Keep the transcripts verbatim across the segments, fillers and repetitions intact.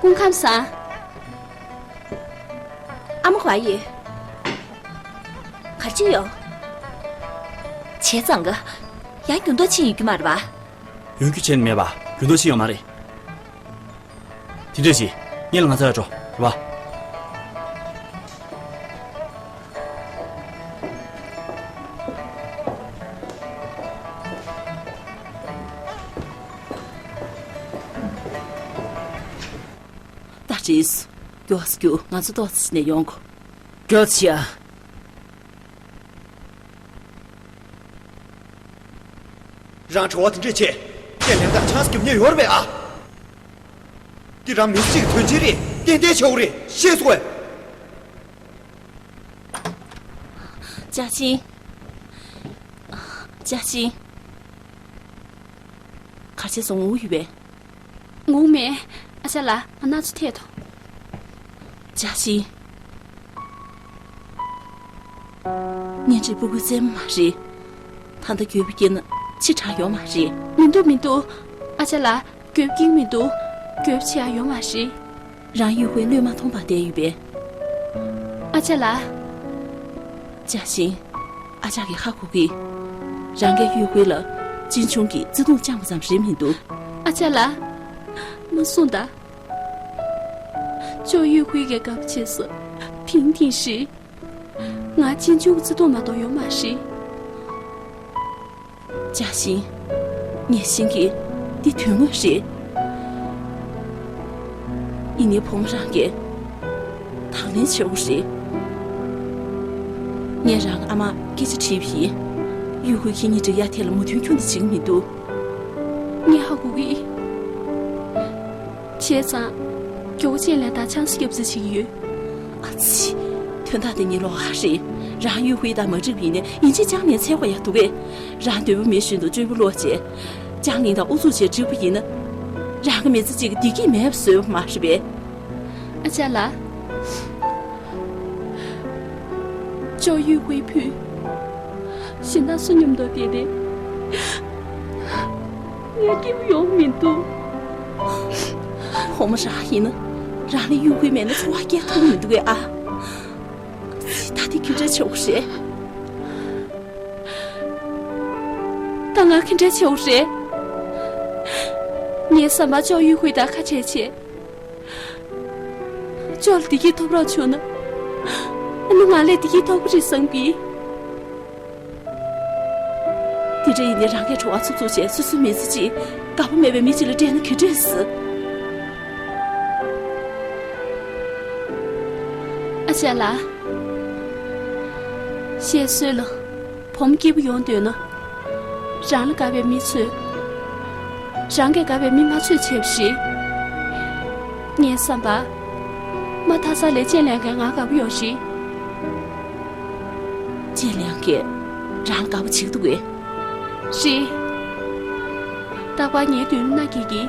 སྐུ་ཁམས་བཟང་། ཨ་མ་ག་པར་ཡོད། ག་རེ་བྱེད་ཡོད། བྱས་ཙང་ག་ཡང་འགྱུར་ལྡོག་ཕྱིན་ཡོད་རྒྱུ་མ་རེད་པ། ཡོང་རྒྱུ་བྱས་ནས་མེད་པ། འགྱུར་ལྡོག་ཕྱིན་ཡོད་མ་རེད། དེ་འདྲ་ཞིག་ངས་ལ་ང་ཚོ་ཡར་འགྲོ་རེད་པ། ད་རེས། མགྱོགས་སེ་རྒྱུགས། ང་ཚོ་ཏོག་ཙམ་ཕྱིན་ནས་ཡོང་གོ། མགྱོགས་ཤིག་ཨ། རང་བྲོ་བ་དེ་འདྲས་བྱས། ཁྱེད་ལན་དང་ཆང་སྐྱོབ་ཉེ་ཡོད་རེད་པས་ཨ། འདི་རང་མི་གཅིག་དོན་ཆེན་རེད། ཏན་ཏན་ཆོག་རེད། ཤེས་སོང་ངས། ཅཱ་ཅིན། ཅཱ་ཅིན། ག་རེ་བྱས་སོང་། ངུ་ཡོད་པས། ངུ་མེད། ཨ་ཅག་ལགས། ང་སྣ་ཚོ་ཐད་དོ། ཅཱ་ཅིན། གཉེན་སྒྲིག་ཕྲུ་གུའི་རྩེད་མོ་མ་རེད། ད་ལྟ་འགྱོད་པ་སྐྱེས་ན་ཕྱིར་དྲག་ཡོད་མ་རེད། མི་འདུག་མི་འདུག་ཨ་ཅག་ལགས། འགྱོད་པ་སྐྱེ་གི་མི་འདུག་འགྱོད་པ་བྱེད་ཡག་ཡོད་མ་རེད། རང་ཡུས་ཧུའེ་བློས་མ་ཐོངས་པར་བསྡད་ཡོད་པས། ཨ་ཅག་ལགས། ཅཱ་ཅིན། ཨ་ཅག་གིས་ཧ་གོ་གི། རང་གིས་ཡུས་ཧུའེ་ལ་ཅིན་ཆུང་གིས་བརྩེ་དུང་བཅངས་པ་ཙམ་རེད་མི་འདུག་ཨ་ཅག་ལགས། མ་གསུངས་དང་། ཅོ་ཡུས་ཧུའེ་གིས་དགའ་པོ་བྱས་སོང་། ཕིང་ཐིང་ཧྲི། ང་ཅིན་ཆུང་གི་བརྩེ་དུང་མ་གཏོགས་ཡོད་མ་རེད། ཅཱ་ཅིན། ངས་ཤེས་ཀྱི། འདི་དོན་དངོས་རེད། ཡིན་ནའི་བུ་མོ་རང་གིས་དང་ལེན་བྱེད་དགོས་རེད། ངས་རང་གི་ཨ་མར་སྐད་ཆ་དྲིས་པ་ཡིན། ཡུས་ཧུའེ་ཁྱེད་གཉིས་འགྲིག་ཡག་ཐད་ལ་མོས་མཐུན་ཁྱོན་ནས་བྱེད་ཀྱི་མི་འདུག་ངས་ཧ་གོ་གི། བྱས་ཙང་། མགྱོགས་པོ་ཅེ་ལན་དང་ཆང་ས་སྐྱོབ་རྩིས་བྱེད་ཀྱི་ཡོད། ཨ་ཙི། དོན་དག་དེ་གཉིས་ལོགས་ཀ་རེད། རང་ཡུས་ཧུའེ་དང་མ་འགྲིག་པ་ཡིན་ནའི་ཡིན་གཅིག་རྐྱང་ནས་འཚོལ་དགོས་ཡག་འདུག་གས། རང་འདོད་པ་མེད་བཞིན་དུ་སྤྱོད་པ་ལོག་བྱས། ཅང་ལིན་དང་ཨུ་ཚུགས་བྱས་འགྲིག་པ་ཡིན་ན། རང་གི་མི་ཚེ་གཅིག་གི་བདེ་སྐྱིད་མེད་པ་བཟོས་པ་མ་རེད་པས། ཨ་ཅག་ལགས། ཅོ་ཡུས་ཧུའེ་ཕུད། གཞན་དག་སུ་མཉམ་དུ་བསྡད་དེ། ངས་སྐྱིད་པོ་ཡོང་མི་འདུག་བུ་མོ་རང་ཡིན་ན། རང་ལ་ཡུས་ཧུའེ་མེད་ན་འཚོ་བ་སྐྱེལ་ཐུབ་མི་འདུག་གས་ཨ། ད་དེ་ག་འདྲ་བྱེད་དགོས་རེད། ད་ང་ག་འདྲ་བྱེད་དགོས་རེད། ངའི་བསམ་པར་ཅོ་ཡུས་ཧུའེ་དང་ཁ་བྲལ་བྱས། ཅོ་ལ་བདེ་སྐྱིད་ཐོབ་རོགས་བྱུང་ན། ཨ་ནི་ང་ལ་བདེ་སྐྱིད་ཐོབ་ཀྱི་རེད་བསམ་གི། དེ་འདྲ་ཡིན་ནའི་རང་གིས་བྲོ་བ་ཚུགས་ཚུགས་བྱས། སོ་སོའི་མི་ཚེ་གཅིག་དགའ་པོ་མེད་པའི་མི་གཅིག་ལ་སྤྲད་ན་ག་འདྲས་སྲིད། ཨ་ཅག་ལགས། བཤད་སྲོལ་ལ། བུ་མོ་སྐྱིད་པོ་ཡོང་འདོད་ན། རང་ལ་དགའ་བའི་མི་འཚོལ། རང་གིས་དགའ་བའི་མི་མ་འཚོལ་བྱས་པ་རེད། ངའི་བསམ་པར། མ་མཐའ་མཚམས་ལ་ཅེ་ལན་གྱིས་ང་དགའ་པོ་ཡོང་རེད། ཅེ་ལན་གྱིས་རང་ལ་དགའ་པོ་བྱེད་ཀྱི་འདུག་གས། རེད། རྟག་པར་ངའི་མདུན་ལ་མནའ་སྐྱེལ་གྱིས།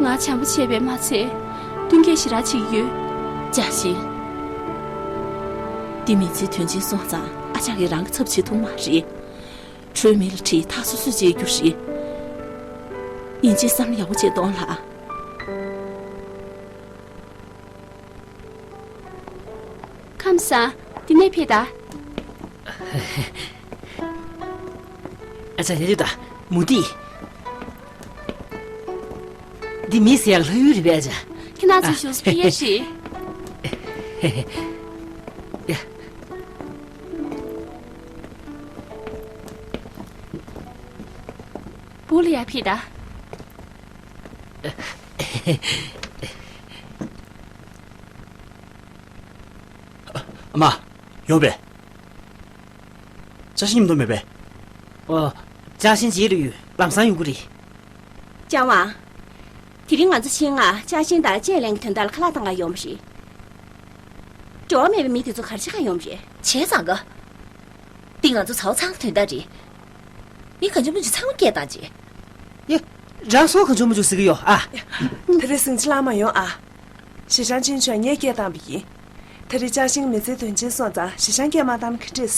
ང་བྱམས་པོ་བྱས་པས་མ་ཚད། བསྟུན་མཁས་ཞེ་དྲག་བྱེད་ཀྱི་ཡོད། ཅཱ་ཅིན། འདི་མི་ཚེའི་དོན་ཆེན་སོང་ཙང་ཨ་ཅག་གིས་རང་གི་ཚབ་བྱེད་ཐུབ་མ་རེད། ཁྲོས་མེད་ལ་ཁྲིད། ཐག་སོ་སོས་བཅད་རྒྱུ་རེད། ཡིན་གཅིག་བསམ་བློ་ཡག་པོ་བྱས་གཏོང་ལགས། ཁམས་བཟང་། འདི་ནས་ཕེབས་དང་། ཨ་ཅག་ཡ་ཡོད་ད། མུ་ཏིག་འདི་མི་ཟེར་ཡག་ལྷ་ཡུལ་རེད་པས་ཨ་ཅག་ཁྱེད་རང་ཚོ་བཞུགས་ས་ཕ་གིར་རེད། ཡ། སྦུག་ལ་ཡར་ཕེབས་དང་། ཨ་མ། ཡོང་པས། ཅཱ་ཤིན་མཉམ་དུ་མེད་པས། ཨོ། ཅཱ་ཤིན་རྗེས་ལ་ཡོད། ལམ་སང་ཡོང་གི་རེད། ཅཱ་ཝང་། དེ་རིང་ང་ཚོ་ཆེད་མངགས་ཅཱ་ཤིན་དང་ཅེ་ལན་གྱི་དོན་དག་ལ་ཁ་ལག་གཏོང་ག་ཡོང་བ་རེད། འབྲེལ་བ་མེད་པའི་མི་དེ་ཚོ་ག་རེ་བྱེད་ག་ཡོང་བ་རེད། བྱས་ཙང་ག་འདི་ང་ཚོ་ཚ་བོ་ཚང་གི་དོན་དག་རེད། ངས་གང་བྱུང་མང་བྱུང་ཚང་མ་སྐད་བཏང་བྱས། ཡ། རང་སོ་གང་བྱུང་མང་བྱུང་ཟེར་གི་ཡོད་ཨ། དེ་རིང་ཟིང་ཆ་ལངས་མ་ཡོང་ཨ། ཞེ་ཆང་ཅིན་ཆོས་ངས་སྐད་བཏང་བ་ཡིན། དེ་རིང་ཅཱ་ཤིན་མི་ཚེའི་དོན་ཆེན་སོང་ཙང་ཞེ་ཆང་སྐད་མ་བཏང་ན་ག་འགྲིག་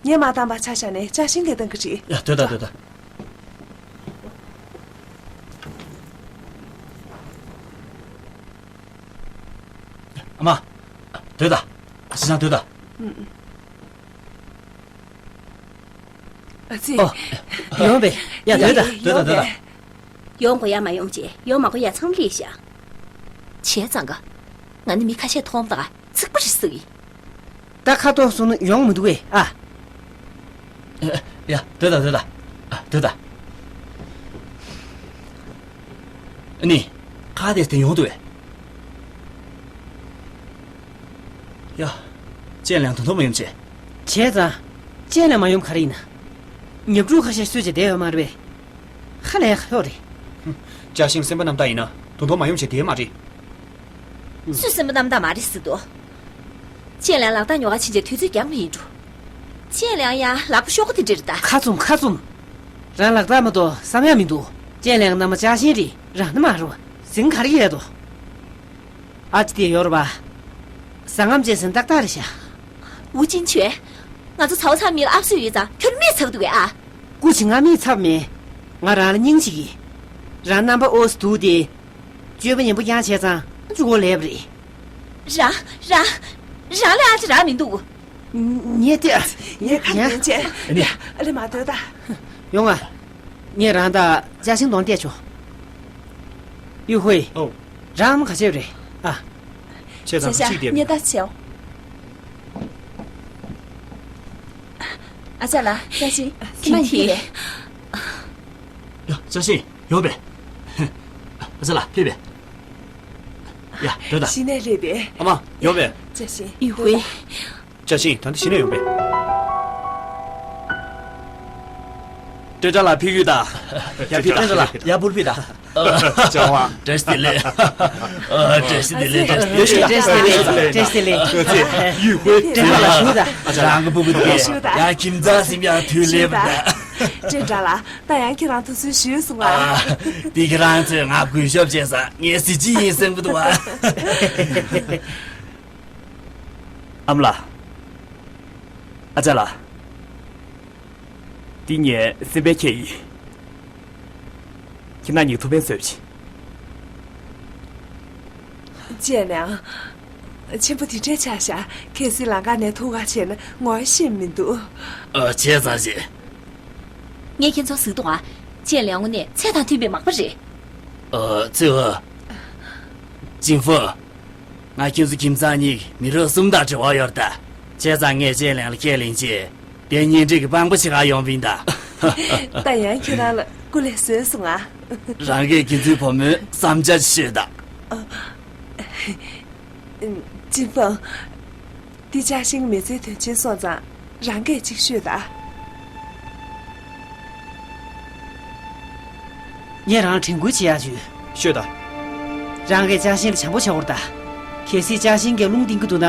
ངས་མ་བཏང་པ་ཆ་བཞག་ནས་ཅཱ་ཤིན་སྐད་བཏང་གི་རེད། ཡ། སྡོད་དང་། སྡོད་དང་། མ། སྡོད་ད། ཞི་ཅང་སྡོད་ད། ཨ་ཙི། ཨོ། ཡོང་པས། ཡ་སྡོད་ད། སྡོད་ད་སྡོད་ད། ཡོང་དགོས་ཡ་མ་ཡོང་བྱས་ཡོང་མ་དགོས་ཡ་ཚང་མ་སླེབས་ཤག་བྱས་ཙང་ག་ང་ནི་མི་ཁ་ཤས་མཐོང་བ་དང་ཚིག་པ་རེ་ཟ་གི། ད་ཁ་ཐོག་སོང་ན་ཡོང་མི་འདུག་གས་ཨ། ཡ་སྡོད་ད་སྡོད་ད། ཨ་སྡོད་ད། ཨ་ནི། ཁ་དེ་དེ་ཡོང་འདུག་གས། ཡ། ཅན་ལང་དོན་དུ་མ་ཡོང་བྱས། བྱས་ཙང་། ཅན་ལང་མ་ཡོང་ག་རེ་ཡིན་ན། ཉབ་ཕྲུག་ཁ་ཤས་གསོད་བྱས་བསྡད་ཡོད་མ་རེད་པས། ཧ་ལས་ཁ་ལོག་རེད། ཅ་ཤིང་སེམས་པ་རྣམ་དག་ཡིན་ན་དོན་དུ་མ་ཡོང་བྱས་བསྡད་མ་རེད། སུས་སེམས་པ་རྣམ་དག་མ་རེད་ཟེར་དོ། ཅན་ལང་ལག་རྟགས་ཉོ་ག་ཕྱིན་བྱས་དུས་ཚོད་འགྱངས་པ་ཡིན་འགྲོ། ཅན་ལང་ཡང་ལག་པ་ཤོག་གུ་དེ་འདྲ་རེད་ད། ཁ་བཙུམ་ཁ་བཙུམ། རང་ལག་རྟགས་མ་གཏོགས་བསམ་ཡག་མི་འདུག་ཅན་ལང་མནའ་མ་ཅ་ཤིང་རེད་རང་མནའ་མ་རུ་ཟིང་ག་རེ་ཡོད་དོ། ཨ་ཅེ་དེ་ཡོད་རེད་པ། ཟ་ངམ་བྱས་ཟིན་ཏག་ཏག་རེད་ཤག་ཝུ་ཅིན་ཆོས། ང་ཚོ་ཚ་བོ་ཚ་མི་ལ་ཨབ་སུ་ཡོད་ཙང་ཁྱོད་རྨས་ཚབ་འདུག་གས་ཨ། སྐུ་མཁྱེན་ང་རྨས་ཚབ་མེད། ང་རང་ལ་སྙིང་རྗེ་གི། རང་རྣམ་པ་ཨོ་སི་འདུག་སྟེ། སྤྱོད་པ་ངན་པོ་རྐྱང་བྱས་ཙང་གཅིག་པོ་ལས་པ་རེད། རང་རང་རང་ལ་ཨ་ཅེ་རག་མི་འདུག་ངས་དེ། ངས་ཁ་ཡང་ཉན་བྱས། ཨ་ནི། ཨ་ལེ་མ་སྡོད་ད། ཡོང་ང་། ངས་རང་དང་ཅ་ཤིང་གདོང་བལྟས་ཆོག་ཡུ་ཧུའེ། ཨོ། རང་ཨ་མ་ག་བྱས་རེད་ཨ། བྱས་ཙང་ཅ་ཅ་ཅིག་བསྡད་ངས་ད་བྱའོ། ཨ་ཅག་ལགས་ཅ་ཤིང་ཁྱི་མ་ཡིན་ཁྱི་རེད། ཡ་ཅ་ཤིང་ཡོང་པས། ཨ་ཅག་ལགས་ཕེབས་པས། ཡ་སྡོད་ད། གཞི་ནས་སླེབས་པས། ཨ་མ་ཡོང་པས། ཅ་ཤིང་ཡུ་ཧུའེ། ཅ་ཤིང་ད་འདི་གཞི་ནས་ཡོང་པས། ཏྲེ་ཏྲ་ལགས་ཕེབས་ཡུལ་ད། ཡ་ཕེབས་ཏྲེ་ཏྲ་ལགས་ཡ་བུར་ཕེབས་ད། ལྕང་བ། བཀྲ་ཤིས་བདེ་ལེགས། ཨ། བཀྲ་ཤིས་བདེ་ལེགས། བཀྲ་ཤིས་བདེ་ལེགས། བཀྲ་ཤིས་བདེ་ལེགས། ཡུ་ཧུའེ། ཏྲེ་ཏྲ་ལགས་ཞུ་ད། རང་གི་སྤུ་གུ་དེ། ཞུ་ད། ཡ་ཁྱིམ་ཚང་སེམས་ཡག་དུས་སླེབས་ད། ཏྲེ་ཏྲ་ལགས་ད་ཡང་ཁྱེད་རང་ཐུགས་གསོ་ཞུས་སོང་ཨ། དེ་ཁྱེད་རང་ཚོས་ང་གུས་ཞབས་བྱས་ཙང་ངའི་གཟི་བརྗིད་ཡིན་བསམ་གི་འདུག་ཨ། ཨ་མ་ལགས། ཨ་ཅག་ལགས། འདི་ངའི་སེམས་པའི་ཁྱེད་ཡིན། ཁྱེད་རང་གཉིས་ཐུགས་ཕན་གསོས་ཤིག་ཅན་ལང་། ཆེན་པོ་དེ་འདྲའི་ཆགས་ཤག་གལ་སྲིད་ལམ་ཁ་ནས་ཐུག་ག་བྱས་ན་ངོ་ཤེས་མི་འདུག་ཨ། བྱས་ཙང་བྱས། ངས་ཁྱེད་ཚོར་གཟིགས་འདུག་ཨ། ཅན་ལང་དངོས་གནས་ཚད་དང་མཐུན་པའི་མག་པ་རེད། ཨ། ཙེ་ཧོ། ཅིང་ཧྥུ། ང་ཁྱེད་ཚོ་ཁྱིམ་ཚང་གཉིས་མི་རབས་གསུམ་དང་འབྲེལ་བ་ཡོད་རེད་ད། བྱས་ཙང་ངས་ཅན་ལང་ལ་ཁས་ལེན་བྱས། དེ་གཉེན་སྒྲིག་གི་དཔང་པོ་བྱེད་གར་ཡོང་བ་ཡིན་ད། ད་ཡང་ཁྱེད་རང་ལ་སྐུ་ལས་བཟོས་སོང་ང་། རང་གིས་ཁྱེད་ཚོའི་བུ་མོའི་བསམ་འཆར་ཤོད་ད། ཅིན་ཧྥུང་། འདི་ཅ་ཤིང་མི་ཚེའི་དོན་ཆེན་སོང་ཙང་རང་གིས་གཅིག་ཤོད་ད། ངས་རང་དྲན་སྐུལ་བྱེད་ཡག་བྱོས། ཤོད་ད། རང་གིས་ཅ་ཤིང་ལ་བྱམས་པོ་བྱ་དགོས་རེད་ད། གལ་སྲིད་ཅ་ཤིང་གིས་རླུང་ལྡིང་གི་འདུག་ན་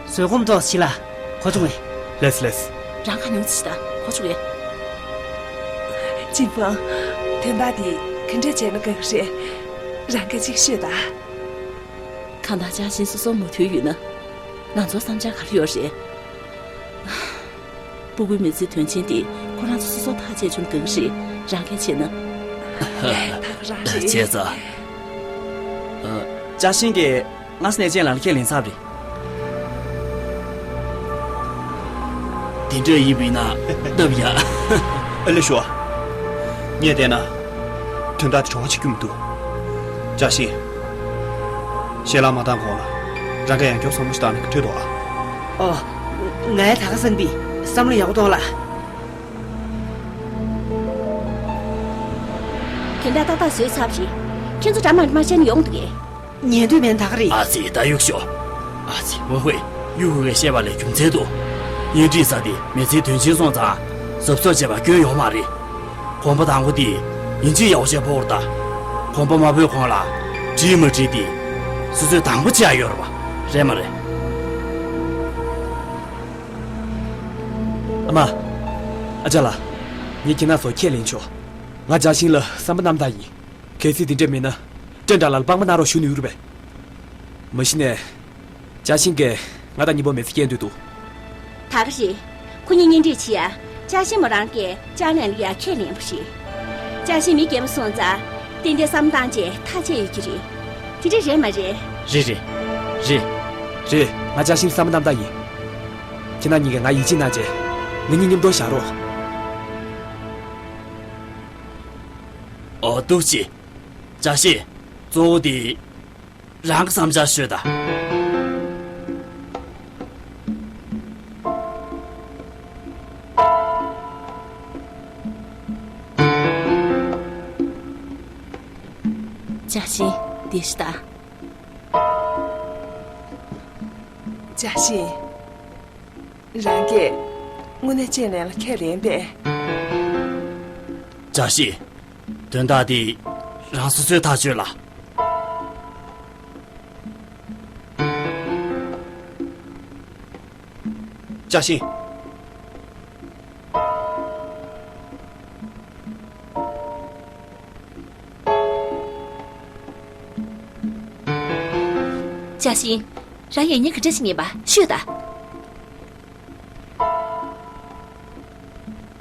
བཟོད་སྒོམ་ཏོག་ཙམ་བྱེད་ལ། གོ་བྱུང་ངས། ལེས་ལེས། རང་ཁ་ཉུང་ཙམ་བྱེད་ད། གོ་བྱུང་ངས། ཅིན་ཧྥུང་། དོན་དག་འདི་ག་འདྲ་བྱས་ན་དགའ་གི་རེད། རང་གིས་གཅིག་ཤོད་ད། གང་ལྟར་ཅ་ཤིང་སོ་སོར་མ་མཐུན་ཡོད་ན། ང་ཚོར་བསམ་འཆར་ག་རེ་ཡོད་རེད། སྤུ་གུའི་མི་ཚེའི་དོན་ཆེན་དེ་ཁོ་རང་ཚོ་སོ་སོར་ཐག་བཅད་བྱུང་ན་དགའ་གི་རེད། རང་གིས་བྱས་ན། ད་ག་རང་རེད། བྱས་ཙང་། ཨ། ཅ་ཤིང་གིས་སྔ་ས་ནས་ཅན་ལང་ལ་ཁས་ལེན་ཚར་བ་རེད། དེ་འདྲ་ཡིན་པ་ཡིན་ན་སྟབས་ཡག་ཨ་ལེ་ཞུ་བ། ངས་བལྟས་ན། དོན་དག་དེ་བྲོ་བ་ཆེ་རྒྱུ་མི་འདུག་ཅ་ཤིང་། ཞལ་ལག་མ་བཏང་གོང་ལ། རང་གིས་ཡང་བསྐྱར་བསམ་བློ་ཞིག་བཏང་ན་ག་འདྲ་འདུག་ཨ། ཨོ། ང་ཡང་ད་ག་སང་པའི་བསམ་བློ་ཡག་པོ་གཏོང་ལ། དོན་དག་ཏག་ཏག་བཟོས་ཚར་བ་རེད། ཁྱེད་ཚོ་འདྲ་མ་འདྲ་མ་བཤད་ན་ཡོང་འདུག་གས། ཉན་འདོད་མེད་ན་ད་ག་རེད། ཨ་ཙི་ད་གཡུག་ཞོག་ཨ་ཙི་ཝུན་ཧུའེ། ཡུ་ཧུའེ་བཤད་པ་ལས་རྒྱུ་མཚན་འདུག་གཉེན་སྒྲིག་ས་དེ་མི་ཚེའི་དོན་ཆེན་སོང་ཙང་གཟབ་གཟབ་བྱས་པ་སྐྱོན་ཡོད་མ་རེད། གོམ་པ་དང་པོ་དེ་ཡིན་གཅིག་ཡག་པོ་བྱས་སྤོ་བར་ལྟ། གོམ་པ་མ་སྤོས་གོང་ལ་འགྲིག་མ་འགྲིག་དེ་སོ་སོས་དང་པོ་བྱེད་ཡ་ཡོད་རེད་པ། རེད་མ་རེད། ཨ་མ། ཨ་ཅག་ལགས། ངས་ཁྱེད་རང་ཚོར་ཁས་ལེན་ཆོག་ང་ཅ་ཤིང་ལ་བསམ་པ་རྣམ་དག་ཡིན། གལ་སྲིད་དེ་འདྲ་མིན་ན། ཏྲེན་ཏྲ་ལགས་ལ་དཔང་པོ་གནང་རོགས་ཞུ་ནི་ཡོད་རེད་པས། མ་གཞི་ནས། ཅ་ཤིང་གིས་ང་དང་གཉིས་པོ་མི་ཚེ་སྐྱེལ་འདོད་འདུག་ད་ག་རེད། ཁོ་གཉིས་གཉེན་སྒྲིག་བྱེད་ཡ། ཅ་ཤིང་མོ་རང་གིས་ཅ་ལང་ལ་ཡ་ཁས་ལེན་པ་རེད། ཅ་ཤིང་མི་རྒན་པོ་སོང་ཙང་ཏན་ཏན་བསམ་བློ་བཏང་བྱས་ཐག་བཅད་ཡོད་ཀྱི་རེད། དེ་འདྲ་རེད་མ་རེད། རེད་རེད། རེད། རེད། ང་ཅཱ་ཤིན་བསམ་པ་རྣམ་དག་ཡིན། ཁྱེད་རྣམ་གཉིས་ཀྱིས་ང་ཡིད་ཆེས་གནང་རྗེས། ང་གཉིས་མཉམ་དུ་བཞག་རོགས། ཨོ་ཐུགས་རྗེ་ཆེ། ཅཱ་ཤིན། གཙོ་བོ་དེ། རང་གི་བསམ་འཆར་ཤོད་དང་། ཅཱ་ཤིན། བདེ་ཞིག་དང་། ཅཱ་ཤིན། རང་གིས་དངོས་གནས་ཅེན་ལན་ལ་ཁས་ལེན་པས། ཅཱ་ཤིན། དོན་དག་འདི་རང་སོ་སོས་ཐག་གཅོད་ལ། ཅཱ་ཤིན། ཅཱ་ཤིན། རང་ཡིན་ཉེན་ག་འདྲ་ཞིག་ཡིན་པ་ཤོད་དང་།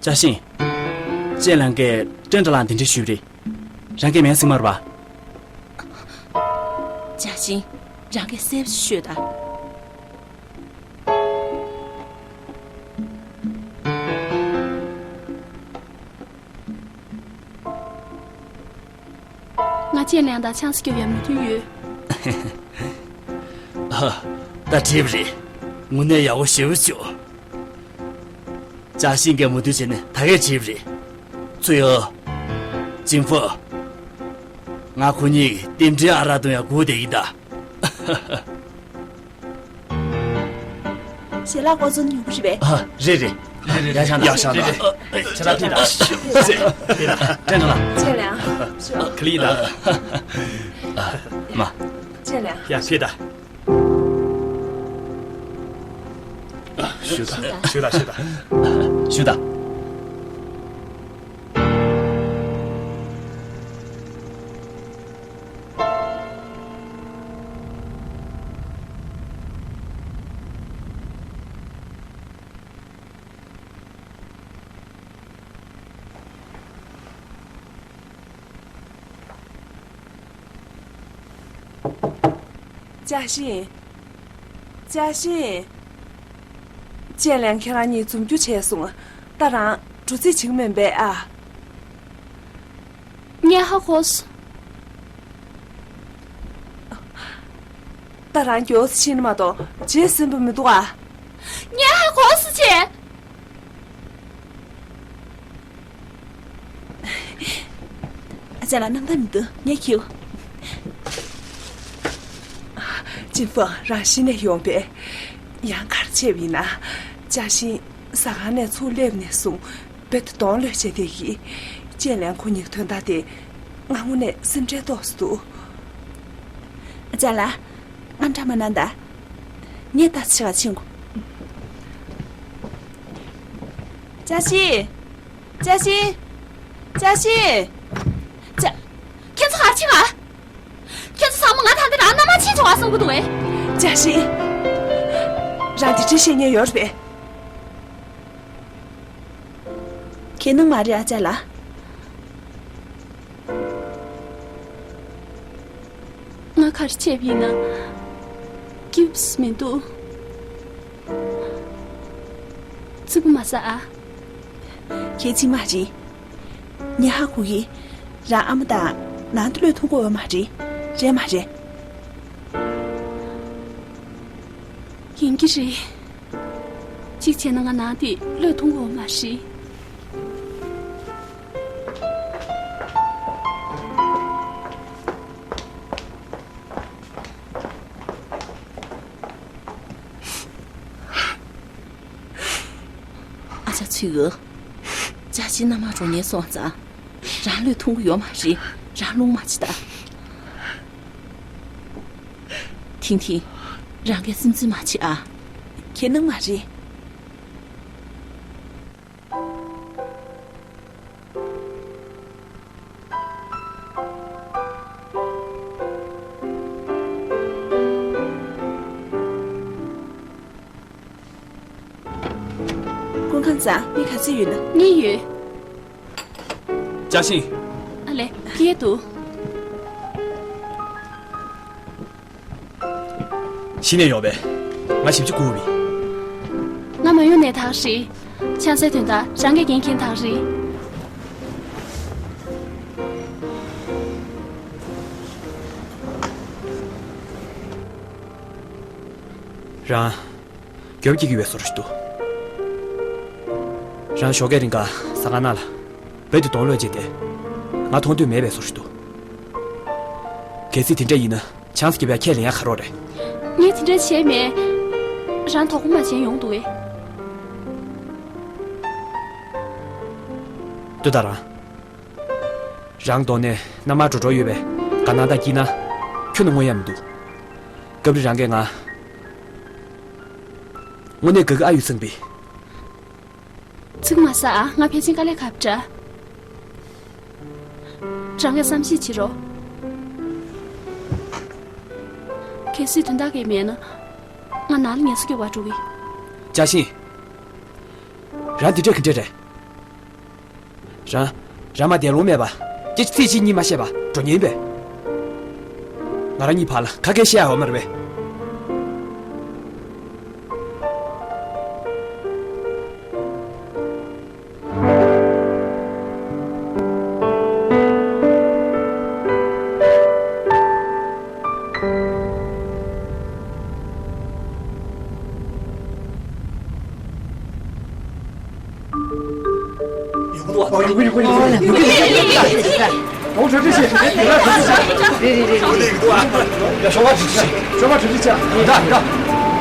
ཅཱ་ཤིན། ཅེན་ལན་གྱིས་ཀྲེན་ཀྲ་ལ་འདི་འདྲ་ཞུས་པ་རེད། རང་གིས་མེད་ཟེར་མ་རེད་པ། ཅཱ་ཤིན། རང་གིས་གསལ་པོ་ཤོད་དང་། ང་ཅེན་ལན་དང་ཆང་ས་རྒྱབ་ཡ་མོས་མཐུན་ཡོད། ཨ། ད་འགྲིག་པ་རེད། དངོས་གནས་ཡག་པོ་ཞེ་པོ་བྱུང་། ཅཱ་ཤིན་གྱིས་མོས་མཐུན་བྱས་ནས་ད་གས་བྱས་པ་རེད། ཚུ་ཡོ། ཅིན་ཧྥུ། ང་ཁོ་གཉིས་ཀྱི་རྟེན་འབྲེལ་ཨ་རག་འཐུང་ཡ་སྒུག་བསྡད་ཡིན་ད། ཞལ་ལག་ཀོ་ཙོན་ཉོ་གི་རེད་པས། ཨ། རེད་རེད། རེད་རེད། ཡ་ཤང་ད། ཡ་ཤང་ད། ཞལ་ལག་ཕུད་ད། ཕུད་ད། ཀྲེན་ཀྲ་ལ། ཅེན་ལན། ཨ། ག་ལེར་ཡིན་ད། མ། ཅེན་ལན། ཡ་ཕུད་ད། ཞུ་ད། ཞུ་ད། ཞུ་ད། ཞུ་ད། ཅཱ་ཤིན། ཅཱ་ཤིན། ཅེན་ལན་ཁྱེད་རང་གཉིས་འཛོམས་རྒྱུ་བྱས་སོང་། ད་རང་འགྲོ་རྩིས་བྱེད་ཀྱི་མིན་པས་ཨ། ངས་ཧ་གོ་སོང་། ད་རང་མགྱོགས་སེ་ཕྱིན་ན་མ་གཏོགས་རྗེས་ཟིན་པ་མི་འདུག་ཨ། ངས་ཧ་གོ་སོང་ཅེན། ཨ་ཅག་ལགས་སྣང་དག་མི་འདུག་ངས་འཁྱེར། ཅིན་ཧྥུ། རང་གཞི་ནས་ཡོང་པས། ཡང་ག་རེ་བྱས་པ་ཡིན་ན། ཅཱ་ཤིན་ཟ་ཁང་ནས་ཚུར་སླེབས་ནས་བཟུང་རྦད་དེ་གདོང་ལོག་བྱས་བསྡད་ཀྱིས། ཅེན་ལན་ཁོ་གཉིས་ཀྱི་དོན་དག་དེ་ང་དངོས་གནས་སེམས་ཁྲལ་ཏོག་ཙམ་འདུག་ཨ་ཅག་ལགས། ཨ་འདྲ་མ་གནང་ད། ངས་ད་ཆ་ག་ཕྱིན་གོ། ཅཱ་ཤིན། ཅཱ་ཤིན། ཅཱ་ཤིན། ཅཱ། ཁྱེད་ཚོ་ག་རེ་བྱེད་ག་ཁྱེད་ཚོ་ཚང་མ་ང་ད་འདི་རང་མནའ་མ་ཕྱིན་བྱུང་བ་བསམ་གི་འདུག་གས། ཅཱ་ཤིན། རང་དེ་འདྲ་བཤད་མཁན་ཡོད་རེད་པས། ཁྱེད་ནང་མ་རེད་ཨ་ཅག་ལགས། ང་ག་རེ་བྱས་པ་ཡིན་ན། སྐྱིད་པོ་མི་འདུག་ཙིག་པ་མ་ཟ་ཨ། གལ་ཆེ་མ་རེད། ངས་ཧ་གོ་གི། རང་ཨ་མ་དང་ནང་དུ་བློས་ཐོངས་གི་ཡོད་མ་རེད། རེད་མ་རེད། ཡིན་གྱི་རེད། གཅིག་བྱས་ན་ང་ནང་དེ་བློས་ཐོངས་གི་ཡོད་མ་རེད། ཨ་ཅག་ཚུལ་གི། ཅཱ་ཤིན་མནའ་མ་འགྲོ་མཁན་སོང་ཙང་། རང་བློས་ཐོངས་གི་ཡོད་མ་རེད། རང་རླུང་མ་བྱེད་ད། ཐིང་ཐིང་། རང་གིས་སེམས་ཚིམ་མ་བྱེད་ཨ། ཁྱེད་ནང་མ་རེད། སྐུ་ཁམས་བཟང་། མི་ག་ཚོད་ཡོད་ན། གཉིས་ཡོད། ཅཱ་ཤིན། ཨ་ལེ། ཁྱེད་འདུག་གཞི་ནས་ཡོད་པས། ང་ཞིབ་ཅིག་གོ་བི། ང་མ་ཡོང་ནས་ཐག་རིང་། ཆང་སའི་དོན་དག་རང་གིས་འགན་འཁྱེར་ཐག་རིང་། རང་། རྒྱོབ་སྐྱེ་གི་ཡོད་པའི་བཟོ་འདྲ་ཞིག་འདུག་རང་ཞོགས་ཀས་རིང་ག་ཟ་ཁང་ནང་ལ་བེད་དུ་གདོང་ལོག་བྱས་ཏེ། ང་མཐོང་འདོད་མེད་པའི་བཟོ་འདྲ་ཞིག་འདུག་གལ་སྲིད་དེ་འདྲ་ཡིན་ན་ཆང་ས་སྐྱེ་བའི་ཁས་ལེན་ཡ་ག་རོགས་རེད། ངས་དེ་འདྲ་བྱས་མེད། རང་དོགས་པ་མ་བྱས་ཡོང་འདུག་གས། ལྟོས་དང་རང་། རང་གདོང་ནས་མནའ་མར་འགྲོ་འགྲོ་ཡོད་པའི་དགའ་སྣང་དང་སྐྱིད་སྣང་ཁྱོན་ནས་མངོན་ཡ་མི་འདུག་སྐབས་རེ་རང་གིས་ང་། དངོས་གནས་དགའ་གི་ཨ་ཡོད་སེམས་པའི། ཚིག་མ་ཟ་ཨ། ང་ཕལ་ཆེར་དཀའ་ལས་ཁག་པོ་འདྲ། རང་གིས་བསམ་ཤེས་བྱེད་རོགས། གལ་སྲིད་དོན་དག་གི་མེད་ན། ང་ནང་ལ་ངལ་གསོ་རྒྱག་པར་འགྲོ་གི། ཅ་ཤིན། རང་འདི་འདྲས་ག་འདྲས་རེད། རང་། རང་མ་བསྡད་ལོང་མེད་པ། སྐད་ཆ་ཚིག་གཅིག་གཉིས་མ་བཤད་པ་འགྲོ་ཉེན་པས། ང་རང་གཉིས་བར་ལ་ག་གེ་བཤད་ཡ་ཡོད་མ་རེད་པས། ཡག་པོ་འདུག་བ། ཡག་པོ་ཡག་པོ་ཡག་པོ། ཨོ་ལ་མུ་གེ་ཡག་པོ་འདུག་བ། ཨོ་གྲ་སྒྲིག་བྱེད། དེ་ལ་གྲ་སྒྲིག་བྱེད། རེད་རེད་རེད་རེད། ཡ་ཞོགས་པ་གྲ་སྒྲིག་བྱེད། ཞོགས་པ་གྲ་སྒྲིག་བྱེད། ཡ་ད་ད།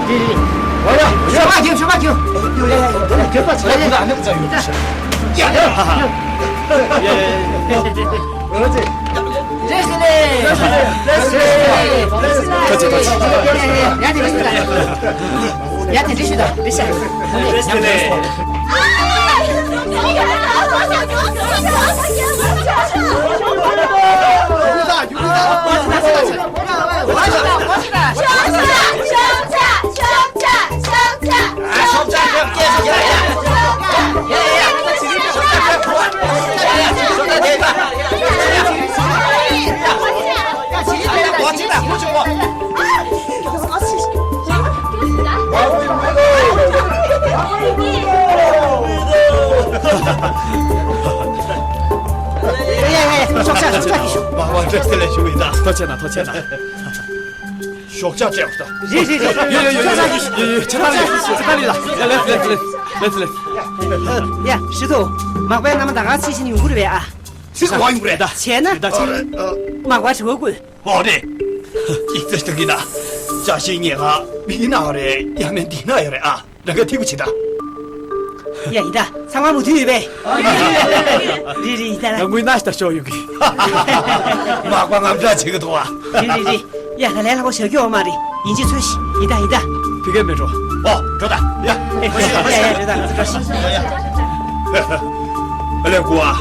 རེད་རེད། ཨོ་ཡ། ཞོགས་པ་རྒྱུགས། ཞོགས་པ་རྒྱུགས། ཡ་ཡ་ཡ། དེ་པ་ཚ་ཡ་ཡ། ད་ནི་ཚ་ཡོད། ཡ་ཡ། ཡ་ཡ་ཡ། རེད་ཟེར་ལེ། རེད་ཟེར་ལེ། ཐུགས་རྗེ་ཆེ། ཐུགས་རྗེ་ཆེ། ཡ་དེ་ག་ཞུ་ད། ཡ་དེ་འདྲ་ཞུ་ད། རེད་ཤག་ཤོག་ཆ་ཤོག་ཆ་ཤོག་མ་བ་འདྲ་སེ་ལ་ཞུ་ཡིན་ད། ཐོ་ཆེ་ན་ཐོ་ཆེ་ན། ཤོག་ཆ་སྤྲད་འོ་ད། རེད་རེད་རེད། ཡོད་ཡོད་ཡོད་ཡོད་ཡོད། ཆེ་ན་ལི་ལ་ཆེ་ན་ལི་ལ། ལེ་ལེ་ལེ་ལེ། ཡ་ཞི་ཐུ། མག་པའི་མནའ་མ་ད་ག་ཚིག་བཞིན་ཡོང་གི་རེད་པས་ཨ། ཚིག་ག་ཡོང་གི་རེད་ད། བྱས་ན། ད་ཆེ་ན། མག་པ་དྲི་བ་བཀོད། ཨོ་རེད། ཡིག་ཚད་སྟོན་གྱི་ན། ཅ་ཤིན་ངེད་ཀ་མི་ན་ཡོད་རེད། ཡང་མིན་འདི་ན་ཡོད་རེད་ཨ། རང་ག་ཐིག་པ་བྱེད་ད། ཡ་ཡིན་ད། ཚང་མ་མུ་མཐུད་ཡོད་པས། རེད་རེད་ཡིན་ད་ལ། ང་དངུལ་ན་ཞིག་ད་ཤོག་ཡོང་གི། མག་པ་ངམ་འདྲ་བྱེད་གི་འདུག་བ། རེད་རེད་རེད། ཡ་ད་ལན་ལྷག་པོ་བྱ་རྒྱུ་ཡོད་མ་རེད། ཡིན་གཅིག་ཚོད་ཤིག་ཡིན་ད་ཡིན་ད། ཕི་གེ་མེད་འགྲོ། ཨོ་འགྲོ་ད། ཡ། ཡ་ཡ་འགྲོ་ད་འགྲོ་ཤིག་ཡ་ཡ། ཨ་ལས་གོ་ཨ།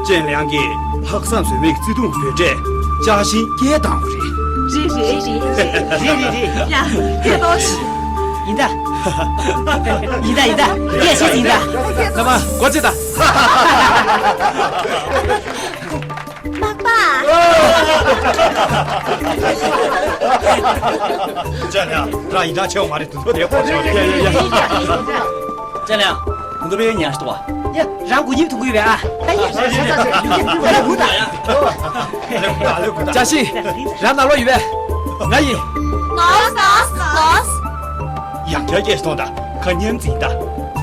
ཅན་ལིའང་གིས་ལྷག་བསམ་ཟོལ་མེད་ཀྱི་བརྩེ་དུང་འབོད་སྒྲས་ཅ་ཤིན་སྐད་བཏང་བ་རེད། རེད་རེད་རེད་རེད་རེད་རེད། ཡ་སྐད་གཏོང་ཤིག་ཡིན་ད། ཡིན་ད་ཡིན་ད། སྐད་བཤད་ཡིན་ད། ལ་མ་སྒོ་ཕྱེ་ད། མག་པ། ཅན་ལིའང་རང་ཡིན་ད་ཆེ་བ་མ་རེད། དུ་ཐོ་དེ་ཧོ་ཆེ་བ་རེད། ཡ་ཡ་ཡ། ཅན་ལིའང་། ཁོང་ཚོ་དཔེ་ཉར་ཤི་འདུག་བ། ཡ། རང་གུ་ཉིབ་ཐུག་གི་ཡོད་པས་ཨ། ད་ཡ་ཤ་ཤ་ཤ་ཤ་ཡུ་ཉིབ་ཐུག་གི་ཡོད་པས་ཨ། ཅ་ཤིན། རང་ནང་ལོགས་ཡོད་པས། ང་ཡིན། ལོས་ལོས་ལོས། ཡང་བསྐྱར་སྐད་ཞིག་གཏོང་དང་། ཁ་ཉན་ཙིག་ད།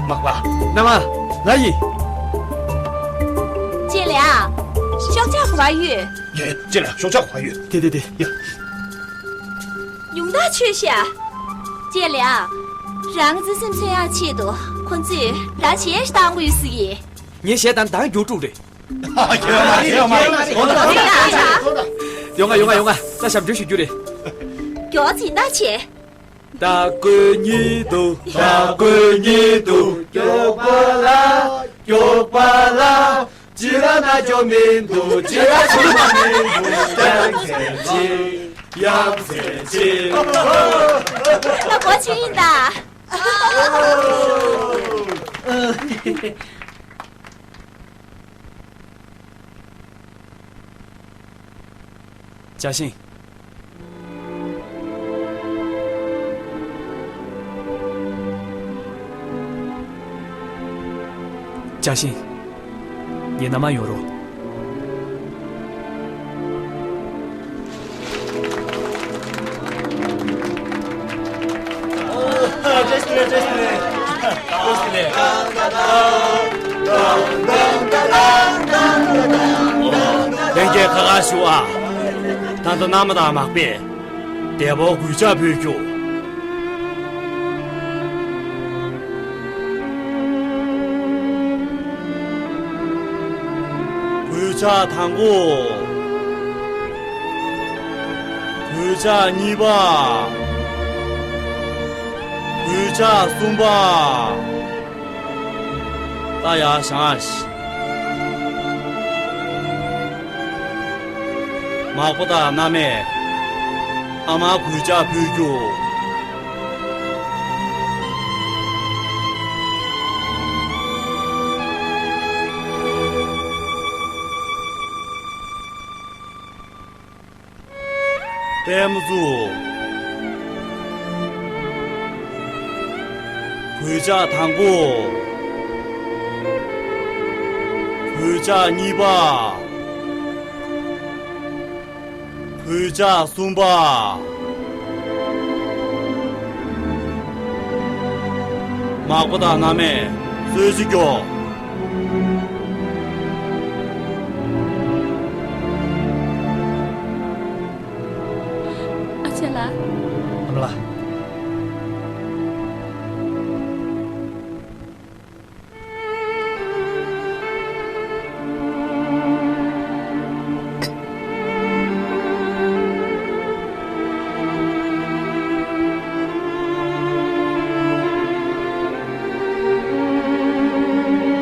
མག་པ། མནའ་མ། ང་ཡིན། ཅེ་ལེ་ཨ། ཤོག་ཆག་ག་པར་ཡོད། ཡེ། ཅེ་ལེ་ཤོག་ཆག་ག་པར་ཡོད། དེ་དེ་དེ། ཡ། ཉུང་མཐའ་ཆོས་ཤ། ཅེ་ལེ་ཨ། རང་བརྩེ་སེམས་མཚོན་ཡག་ཆེད་དུ་ཁོ་ཚོས་རང་བྱས་ཤིག་བཏང་དགོས་ཡོད་ཟེར་གི། ངའི་གཞས་དང་མདང་མགྱོགས་དྲུག་རེད། ཡོང་ང་ཡོང་ང་ཡོང་ང་། ད་ཞབས་འདྲེན་ཞུ་རྒྱུ་རེད། མགྱོགས་ཙིག་ད་བྱེད། ད་ཀོ་ཉི་དུ། ད་ཀོ་ཉི་དུ། མགྱོགས་པ་ལ། མགྱོགས་པ་ལ། ཅི་ར་ན་ཅོ་མི་འདུག་ཅི་ར་ཆུ་མ་མི་འདུག་ཡང་ཟེར་ཅི། ཡང་ཟེར་ཅི། ད་གོ་ཆེ་ཡིན་ད། ཅ་ཤིན། ཅཱ་ཤིན། ངའི་མནའ་མར་ཡོང་རོགས། ལྷན་རྒྱས་ཁ་ཁ་བཞུགས་ཨ། ད་ལྟ་མནའ་མ་དང་མག་པས་འདས་པོར་གུས་ཕྱག་ཕུལ་རྒྱུ། གུས་ཕྱག་དང་པོ། གུས་ཕྱག་གཉིས་པ། གུས་ཕྱག་གསུམ་པ། ད་ཡར་བཞེངས་ཤིག། མག་པ་དང་མནའ་མས་ཨ་མར་གུས་ཕྱག་ཕུལ་རྒྱུ། པདྨ་འཛུགས། གུས་ཕྱག་དང་པོ། གུས་ཕྱག་གཉིས་པ། གུས་ཕྱག་གསུམ་པ། མག་པ་དང་མནའ་མས་གསོལ་ཇ་རྒྱོབ། ཨ་ཅེ་ལགས། ཨ་མ་ལགས།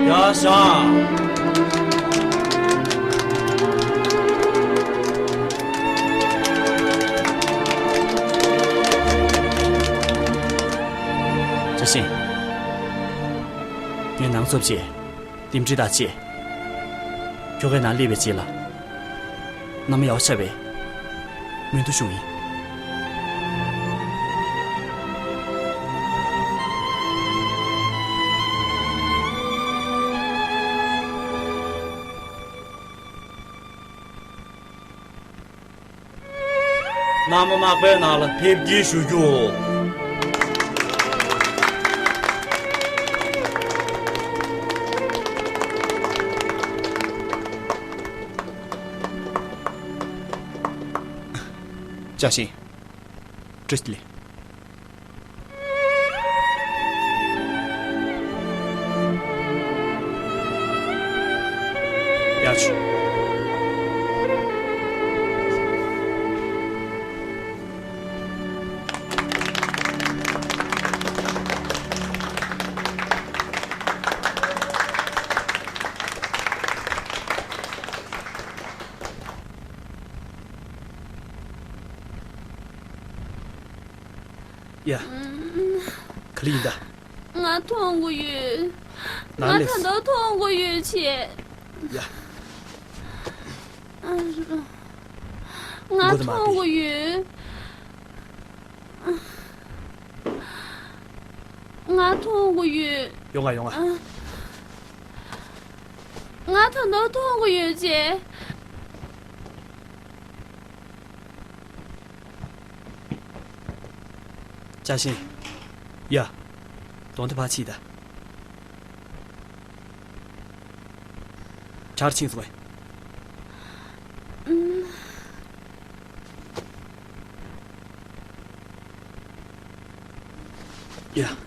ཡར་བཞེངས། ཅཱ་ཤིན། ངས་ནང་ཚབ་བྱས། འདེམས་སྒྲིག་དང་བཅས། ཁྱོ་གའི་ནང་སླེབས་པའི་རྗེས་ལ། མནའ་མ་ཡག་པོ་བཞག་པའི་སྨོན་འདུན་ཞུ་གི་ཡིན། མནའ་མ་མག་པའི་ནང་ལ་ཕེབས་སྐྱེལ་ཞུ་རྒྱུ། ཅཱ་ཤིན། བཀྲ་ཤིས་བདེ་ལེགས། ཡ་ཆུ། ཡ། ག་ལེ་ཡིན་ད། ང་མཐོང་གི་ཡོད། ང་ད་ལྟ་མཐོང་གི་ཡོད་ཅེས། ཡ། ང་མཐོང་གི་ཡོད། ང་མཐོང་གི་ཡོད། ཡོང་ང་ཡོང་ང་། ང་ད་ལྟ་མཐོང་གི་ཡོད་ཅེས། ཅཱ་ཤིན། ཡ། གདོང་དེ་ཕར་ཕྱིས་ད། གྲྭར་ཕྱིན་སོང་ངས། ཡ།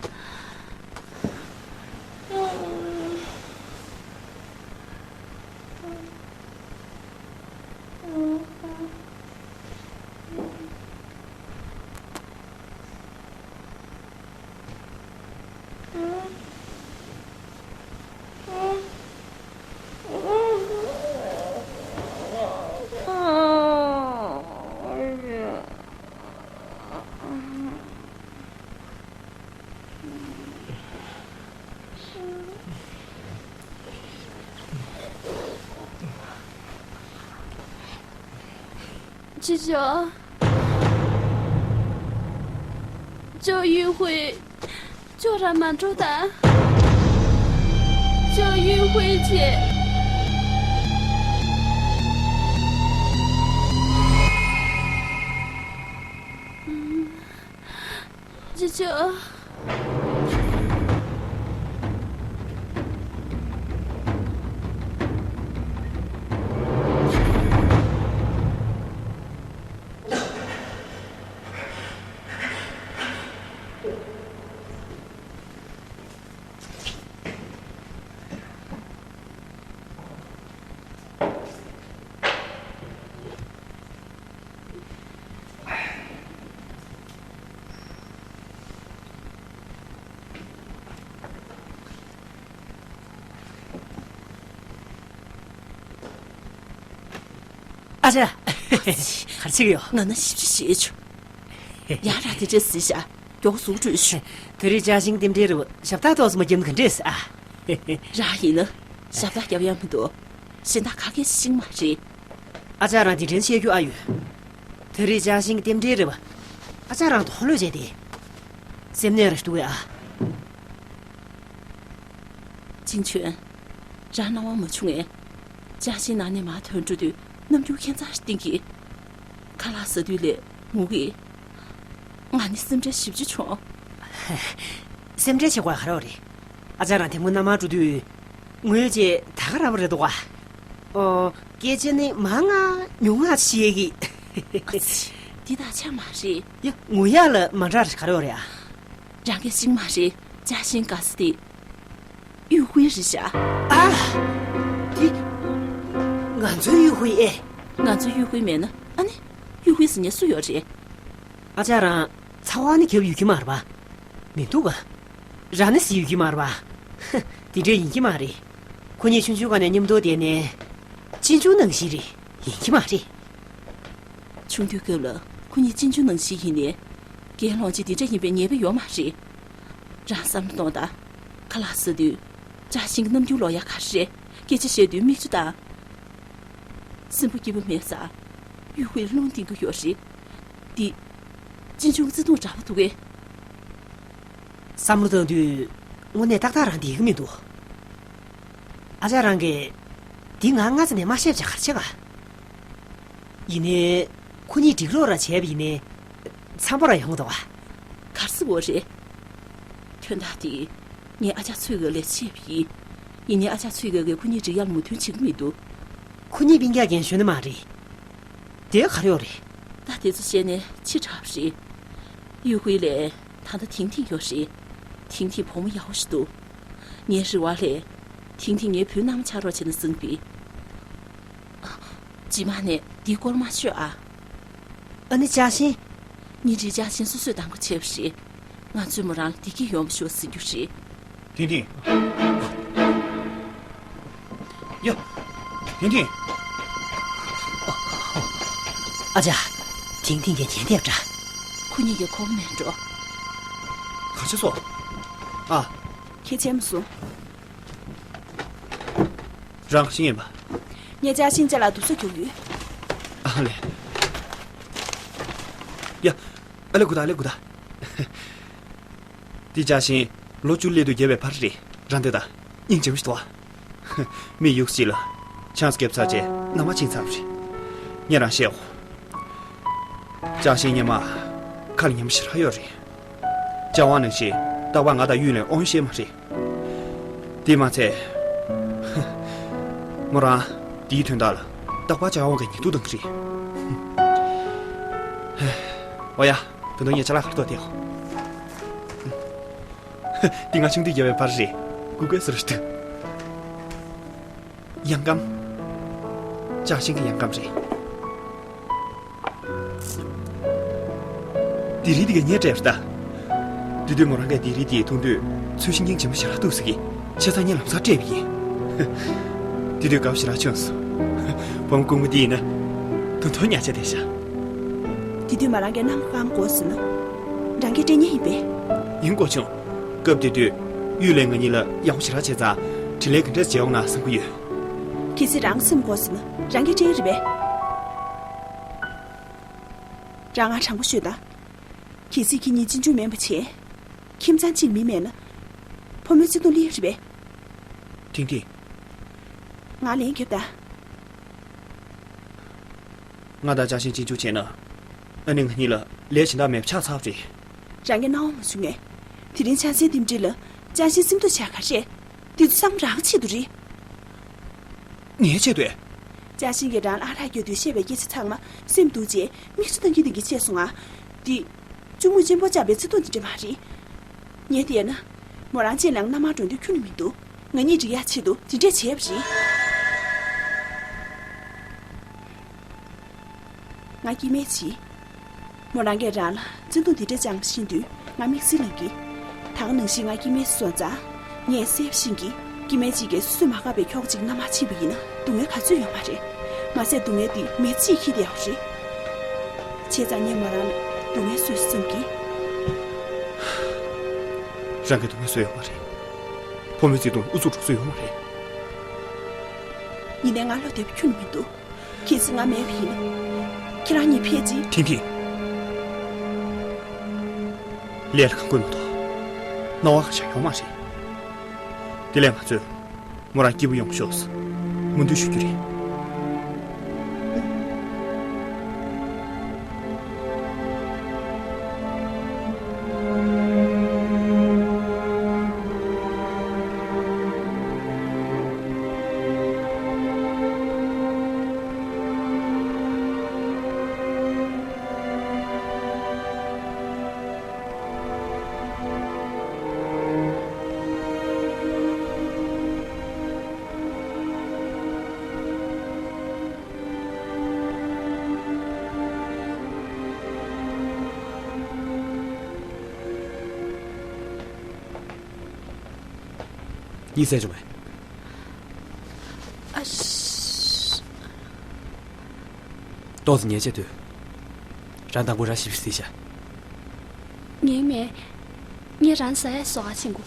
ཅི་ཅོ། ཅོ་ཡུས་ཧུའེ། ཅོ་ར་མ་འགྲོ་ད། 叫玉辉姐。姐姐。 ཨ་ཅག་ག་རེ་བྱེད་ཀྱི་ཡོད། ང་ན་ཞིབ་ཞིབ་བྱེད་ཆོག་ཡ་ར་དེ་འདྲས་ཟེར་ཤག་མགྱོགས་སུ་འགྲོས་ཤོག་དེ་རིང་ཅ་ཤིང་རྟེན་འབྲེལ་རེད་པ། ཞབས་སྟེགས་ཏོག་ཙམ་བརྒྱབ་ན་ག་འདྲས་ཟེར་ཨ། ར་ཡིན་ན་ཞབས་སྟེགས་བརྒྱབ་ཡ་མི་འདུག་གཞན་དག་ག་གེ་ཤེས་མ་རེད། ཨ་ཅག་རང་དེ་དྲན་བཤད་རྒྱུ་ཨ་ཡོད། དེ་རིང་ཅ་ཤིང་རྟེན་འབྲེལ་རེད་པ། ཨ་ཅག་རང་དོན་ལོས་བྱས་ཏེ། སེམས་ནད་རེ་ཞིག་འདུག་གས་ཨ། ཅིན་ཆོན། རང་སྣང་བ་མ་བྱུང་ངས། ཅ་ཤིང་ནང་ནས་མར་ཐོན་འགྲོ་དུས་རྣམ་འགྱུར་ཁྱད་མཚར་ཞིག་བསྟན་གྱིས། ཁ་ལག་ཟ་དུས་ལས་ངུ་གི། ང་ནི་སེམས་ཁྲལ་ཞེ་པོ་ཅིག་བྱུང་། སེམས་ཁྲལ་བྱེད་དགོས་ག་རེ་ཡོད་རེད། ཨ་ཅག་རང་དེ་སྔོན་མནའ་མར་འགྲོ་དུས། ངུས་བྱས་ད་ག་རང་རེད་འདུག་ག་ཨོ། སྐད་ཆ་ནི་མང་ང་ཉུང་ང་བཤད་ཀྱི། ཨ་ཙི། འདི་དག་ཆ་མ་རེད། ཡ། ངུ་ཡག་ལ་མ་འདྲ་ག་རེ་ཡོད་རེད་ཨ། རང་གི་ཤིང་མ་རེད། ཅ་ཤིང་དཀར་ས་དེ། གཡུ་ཧུའི་རེད་ཤག་ཨ། དེ། ང་ཚོའི་གཡུ་ཧུའི་ཨེ། ང་ཚོའི་གཡུ་ཧུའི་མེད་ན་ཨ་ནི། གཡུ་ཧུའི་ཟེར་མཁན་སུ་ཡོད་རེད། ཨ་ཅག་རང་ཚ་བ་ནི་རྒྱབ་ཡོད་ཀྱི་མ་རེད་པ། མི་འདུག་ག་རང་ནི་ཟིག་ཡོད་ཀྱི་མ་རེད་པ། དེ་འདྲ་ཡིན་གྱི་མ་རེད། ཁོ་གཉིས་ཆུང་ཆུང་སྒང་ནས་མཉམ་དུ་བསྡད་ནས། གཅེན་གཅུང་ནང་བཞིན་རེད། ཡིན་གྱི་མ་རེད། ཆུང་དུས་སྐབས་ལ་ཁོ་གཉིས་གཅེན་གཅུང་ནང་བཞིན་ཡིན་ནའི། རྒན་སློང་ཆེ་འདི་འདྲ་ཡིན་པའི་ངེས་པ་ཡོད་མ་རེད། རང་བསམ་བློ་གཏོང་དང་། ཁ་ལག་ཟ་དུས། ཅ་ཤིང་གི་རྣམ་འགྱུར་ལོག་ཡ་ག་རེ་རེད། སྐད་ཆ་བཤད་དུས་མིག་ཆུ་བཏང་། སེམས་པ་སྐྱིད་པོ་མེད་ས། གཡུ་ཧུའི་རླུང་ལྡིང་གི་ཡོད་རེད། འདི། གཅེན་གཅུང་བརྩེ་དུང་འདྲ་པོ་འདུག་གས། བསམ་བློ་བཏང་དུས། དངོས་གནས་ཏག་ཏག་རང་བསྡད་ཀྱི་མི་འདུག་ཨ་ཅག་རང་གིས། འདི་ང་སྔ་ས་ནས་མ་བཤད་པ་བྱས་ག་རེ་བྱེད་ག་ཡིན་ནའི། ཁོ་གཉིས་འགྲིག་ལོག་ར་བྱས་པ་ཡིན་ནའི། འཚམ་པོ་ར་ཡོང་འདུག་ག་ག་རེ་ཟེར་བ་རེད། དོན་དག་འདི། ངས་ཨ་ཅག་ཚོས་ག་ལས་བཤད་པ་ཡིན། ཡིན་ནའི་ཨ་ཅག་ཚོས་ག་གིས་ཁོ་གཉིས་འགྲིག་ཡ་ལ་མོས་མཐུན་བྱེད་ཀྱི་མི་འདུག་ཁོ་གཉིས་སྤུན་ཀྱག་རྒན་གཞོན་ནི་མ་རེད། དེ་ག་རེ་ཡོད་རེད། ད་དེ་ཚོ་བཤད་ནས་ཕྱི་དྲགས་པ་རེད། གཡུ་ཧུའི་ལས་ད་ལྟ་ཐིང་ཐིང་ཡོད་རེད། ཐིང་ཐིང་བུ་མོ་ཡག་པོ་ཞིག་འདུག་ངའི་རེ་བ་ལས། ཐིང་ཐིང་ངའི་བུའི་མནའ་མ་ཆགས་རོགས་བྱས་ན་བསམ་གི། རྗེས་མ་ནས་འདིའི་སྐོར་མ་ཤོད་ཨ། ཨ་ནི་ཅ་ཤིང་། ཉིན་རེའི་ཅ་ཤིང་སོ་སོས་འདང་གི་བྱས་པ་རེད། ང་ཚོས་མོ་རང་ལ་བདེ་སྐྱིད་ཡོང་བ་ཤོག་ཟེར་རྒྱུ་རེད། ཐིང་ཐིང་། ཡ། ཐིང་ཐིང་། ཨ་ཅག་ཐིང་ཐིང་གིས་ཉན་བསྡད་པ་འདྲ། ཁོ་གཉིས་ཀྱིས་གོ་མེད་འགྲོ། ག་རེ་བྱས་སོང་། ཨ། ཁྱེད་བྱས་མ་སོང་། རང་ག་ཤིང་ཡིན་པ། ངས་ཅ་ཤིང་ཅ་ལག་བསྡུ་གསོག་རྒྱག་ཡོད། ཨ་ལེ། ཡ། ཨ་ལེ་གུ་ད་ཨ་ལེ་གུ་ད། འདི་ཅ་ཤིང་ལོ་བཅུ་སླེབས་དུས་རྒྱས་པའི་བར་རེད། རང་འདོད་ད། སྙིང་རྗེ་མོ་ཞིག་འདུག་ཨ། མི་ཡུག་ཅིག་ལ་ཆང་བརྒྱབ་ཚར་རྗེས་མནའ་མ་ཕྱིན་ཚར་བ་རེད། ངས་རང་བཤད་འོ། ཅ་ཤིང་སྔོན་མ་ཁ་ལ་ཉན་པོ་ཞེ་དྲག་ཡོད་རེད། ཅ་ཝང་ནང་བཞིན་རྟག་པར་ང་དང་གཡུས་ལས་དབང་ཤེས་མ་རེད། དེ་མ་ཚད། མོ་རང་དེའི་དོན་དག་ལ་རྟག་པར་ཅ་ཝང་གི་ཉེས་འཛུགས་གཏོང་གི་རེད། ཨོ་ཡ། ད་དུང་ངས་ཅ་ལག་ཁ་ཐོག་བལྟས་ཡོང་། འདི་ང་ཆུང་དུས་རྒྱབ་པའི་པར་རེད། སྐུ་གོས་ཟེར་ཞིག་འདུག་ཡང་སྐམ། ཅ་ཤིང་གི་ཡང་སྐམ་རེད། དེ་རིང་འདི་ག་ངས་སྤྲད་པ་རེད་ད། དེ་དུས་མོ་རང་གིས་དེ་རིང་འདི་མཐོང་དུས་ཚོད་ཤིང་ཀྱང་ཇེ་མོ་ཞེ་དྲག་འདུག་ཟེར་གི། བྱས་ཙང་ངས་ལམ་སང་སྤྲད་པ་ཡིན། དེ་དུས་དགའ་པོ་ཞེ་དྲག་བྱུང་སོང་། བུ་མོ་རྐུན་མ་འདི་ཡིན་ན། ད་དུང་ཉག་ཆ་བསྡད་ཤག་དེ་དུས་མོ་རང་གིས་གནམ་སྐམ་དགོས་ཟེར་ན། རང་གིས་སྤྲད་མཁན་ཡིན་པས། ཡིན་དགོས་བྱུང་། སྐབས་དེ་དུས་གཡུས་ལས་ང་གཉིས་ལ་ཡག་པོ་ཞེ་དྲག་བྱས་ཙང་དྲིན་ལན་ག་འདྲས་འཇལ་འོང་ན་བསམ་གྱི་ཡོད། གལ་སྲིད་རང་སེམས་དགོས་ཟེར་ན་རང་གིས་སྤྲད་ཀྱི་རེད་པས། རང་ང་དྲང་པོ་ཤོད་དང་། གལ་སྲིད་ཁྱེད་གཉིས་གཅེན་གཅུང་མིན་པ་བྱས། ཁྱིམ་ཚང་གཅིག་མི་མེད་ན། ཕོ་མོའི་བརྩེ་དུང་སླེབས་རེད་པས། ཐིང་ཐིང་། ང་ལན་རྒྱོབ་དང་། ང་དང་ཅང་ཤིན་གཅིག་མཇུག་བྱས་ན། ཨ་ནི་ང་གཉིས་ལ་ལས་གཞན་དག་མེད་པ་ཆགས་ཚར་བ་རེད། རང་གིས་སྣང་བ་མ་བྱུང་ངས། དེ་རིང་ཆང་སའི་འདེམས་སྒྲིག་ལ་ཅང་ཤིན་སེམས་སྡུག་བྱས་ག་རེ་རེད། དེ་ཚོ་བསམ་རང་ཆེད་དུ་རེད། ངའི་ཆེད་དུ། ཅང་ཤིན་གྱིས་རང་ལ་ཨ་རག་རྒྱག་དུས་བཤད་པའི་སྐད་ཆ་ཚང་མ་སེམས་སྡུག་བྱས་མིག་ཆུ་བཏང་གི་བཏང་གི་བྱས་སོང་ང་། འདི། གཅུང་མོས་གཅེན་པོ་བཅག་པའི་བརྩེ་དུང་དེ་འདྲ་མ་རེད། ངས་བལྟས་ན། མོ་རང་ཅན་ལའང་མནའ་མར་འགྲོ་འདོད་ཁྱོན་ནས་མི་འདུག་ང་གཉིས་འགྲིག་ཡག་ཆེད་དུ་དེ་འདྲས་བྱས་པ་རེད། ང་སྐྱིད་མེད་བྱེད། མོ་རང་གིས་རང་ལ་བརྩེ་དུང་དེ་འདྲས་བཅངས་བཞིན་དུས་ང་དམིགས་བསལ་ལངས་ཀྱི། ད་ག་ནང་བཞིན་ང་སྐྱིད་མེད་སོང་ཙང་། ངས་གསལ་པོ་ཤེས་ཀྱི། སྐྱིད་མེད་ཅིག་གིས་སུས་མ་བཀག་པའི་ཁྱོ་ག་ཅིག་མནའ་མར་ཕྱིན་པ་ཡིན་ན་སྡུག་བསྔལ་ག་ཚོད་ཡོད་མ་རེད། མ་ཟད་སྡུག་བསྔལ་དེ་མི་ཚེ་འཁྱེར་བསྡད་ཡོད་རེད། བྱས་ཙང་ངས་མོ་རང་ལ་སྡུག་བསྔལ་བཟོས་བསམ་གྱི། རང་གི་སྡུག་བསྔལ་བཟོས་ཡོད་མ་རེད། ཕོ་མོའི་བརྩེ་དུང་ཨུ་ཚུགས་འགྲོ་ས་ཡོད་མ་རེད། ཡིན་ནའི་ང་བློ་བདེ་པོ་ཁྱོན་ནས་མི་འདུག་གལ་སྲིད་ང་མེད་པ་ཡིན་ན། ཁྱེད་རང་གཉིས་ཕལ་ཆེར། ཐིང་ཐིང་། ལས་ལ་གང་དགོས་མ་གཏོགས། སྣང་བ་གང་ཤར་ཡོང་མ་རེད། དེ་ལས་ང་ཚོས། མོ་རང་སྐྱིད་པོ་ཡོང་ཤོག་སྨོན་འདུན་ཞུ་རྒྱུ་རེད། གཉིད་སད་བྱུང་བས། ཨ་ཤི། ཏོག་ཙམ་ཉལ་བྱས་སྡོད། རང་དང་པོ་རང་ཞིབ་ཞིབ་གཟིགས་ཤག་ངའི་མེད། ངས་རང་ཟ་ཡ་ཟོ་ག་ཕྱིན་གོ།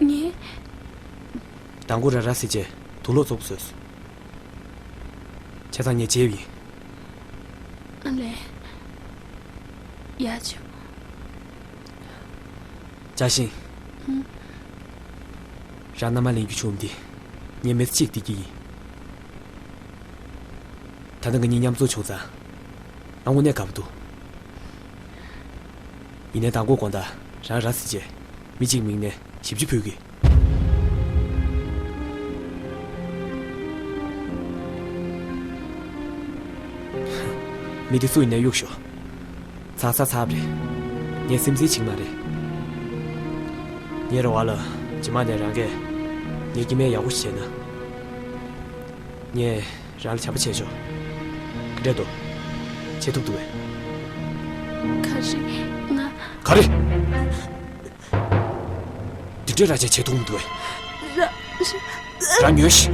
ངས། དང་པོ་རང་རང་གཟིགས་བྱས་དུག་ལོག་བཙོག་པོ་བཟོས་སོང་། བྱས་ཙང་ངས་བརྗེད་པ་ཡིན། ཨ་ལས། ཡག་བྱུང་། ཅང་ཤིན། ཧུམ། རང་མནའ་མ་ལེན་རྒྱུ་བྱུང་བ་འདི། ངས་མི་ཚེ་གཅིག་བདེ་སྐྱིད་ཡིན། ད་ལྟ་ང་གཉིས་མཉམ་འཛོམས་བྱུང་ཙང་། ང་དངོས་གནས་དགའ་པོ་འདུག་ཡིན་ནའི་མདང་དགོང་དགོང་དག་རང་ར་བཟི་རྗེས་མི་གཅིག་མིང་ནས་ཞིབ་ཅིག་ཕུལ་གི། མི་དེ་སུ་ཡིན་ནའི་གཡུག་ཞོག་ཚར་ཚར་ཚར་བ་རེད། ངས་སེམས་འཛིན་བྱེད་ཀྱི་མ་རེད། ངའི་རེ་བ་ལ་རྗེས་མ་ནས་རང་གིས་ངའི་སྐྱེ་དམན་ཡག་པོ་ཞིག་བྱས་ན། ངས་རང་ལ་བྱམས་པ་བྱས་ཆོག་ག་འདྲས་འདུག་བྱེད་ཐུབ་འདུག་གས། ག་རེ། ང་། ག་རེ། འདི་འདྲའི་ར་ཆས་བྱེད་ཐུབ་མི་འདུག་གས། ར། རང་ཉོན་ཞིག་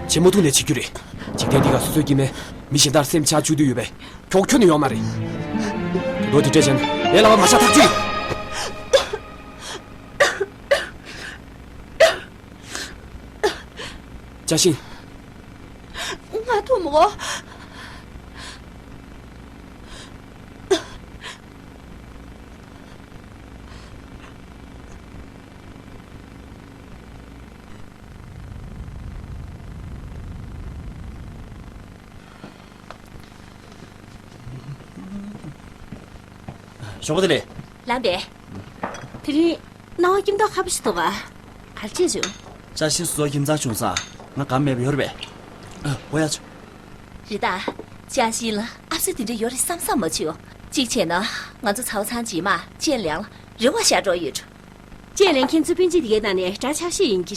བྱེད་མ་ཐུབ་ནས་བྱེད་རྒྱུ་རེད། འཇིག་རྟེན་འདི་ག་སོ་སོའི་སྐྱེ་དམན་མི་གཞན་དག་སེམས་ཆགས་བཅུག་འདོད་ཡོད་པའི་ཁྱོ་ག་ཁྱོན་ནས་ཡོད་མ་རེད། ད་དུང་འདི་འདྲས་བྱས་ན་ངའི་ལག་པ་མ་ཆག་ཐག་ཆོད་ཡིན། ཅང་ཤིན། ང་ཐུག་མོ། ཞོགས་པ་བདེ་ལེགས། ལགས་འདས། དེ་རིང་། སྣང་བ་སྐྱིད་མདོག་ཁ་པོ་ཞིག་འདུག་ག་ག་རེ་བྱས་བྱུང་། ཅང་ཤིན་སོ་སོ་ཁྱིམ་ཚང་བྱུང་ཙང་ང་དགའ་མེད་པ་ཡོད་རེད་པས། ཨ། འོ་ཡ་ཆུ། རེད་ད། ཅང་ཤིན་ལ་ཨ་བསོ་དེ་འདྲ་ཡོད་རེད་བསམ་བསམ་མ་བྱུང་། གཅིག་བྱས་ན་ང་ཚོ་ཚ་བ་ཚང་རྗེས་མ་ཅན་ལིའང་ལ་རེ་བ་བཞག་འགྲོ་ཡོད། ཅན་ལིའང་ཁྱེད་ཚོ་སྤུན་མཆེད་དེ་གའི་ནང་ནས་གྲྭ་ཆགས་ཤིག་ཡིན་གྱི་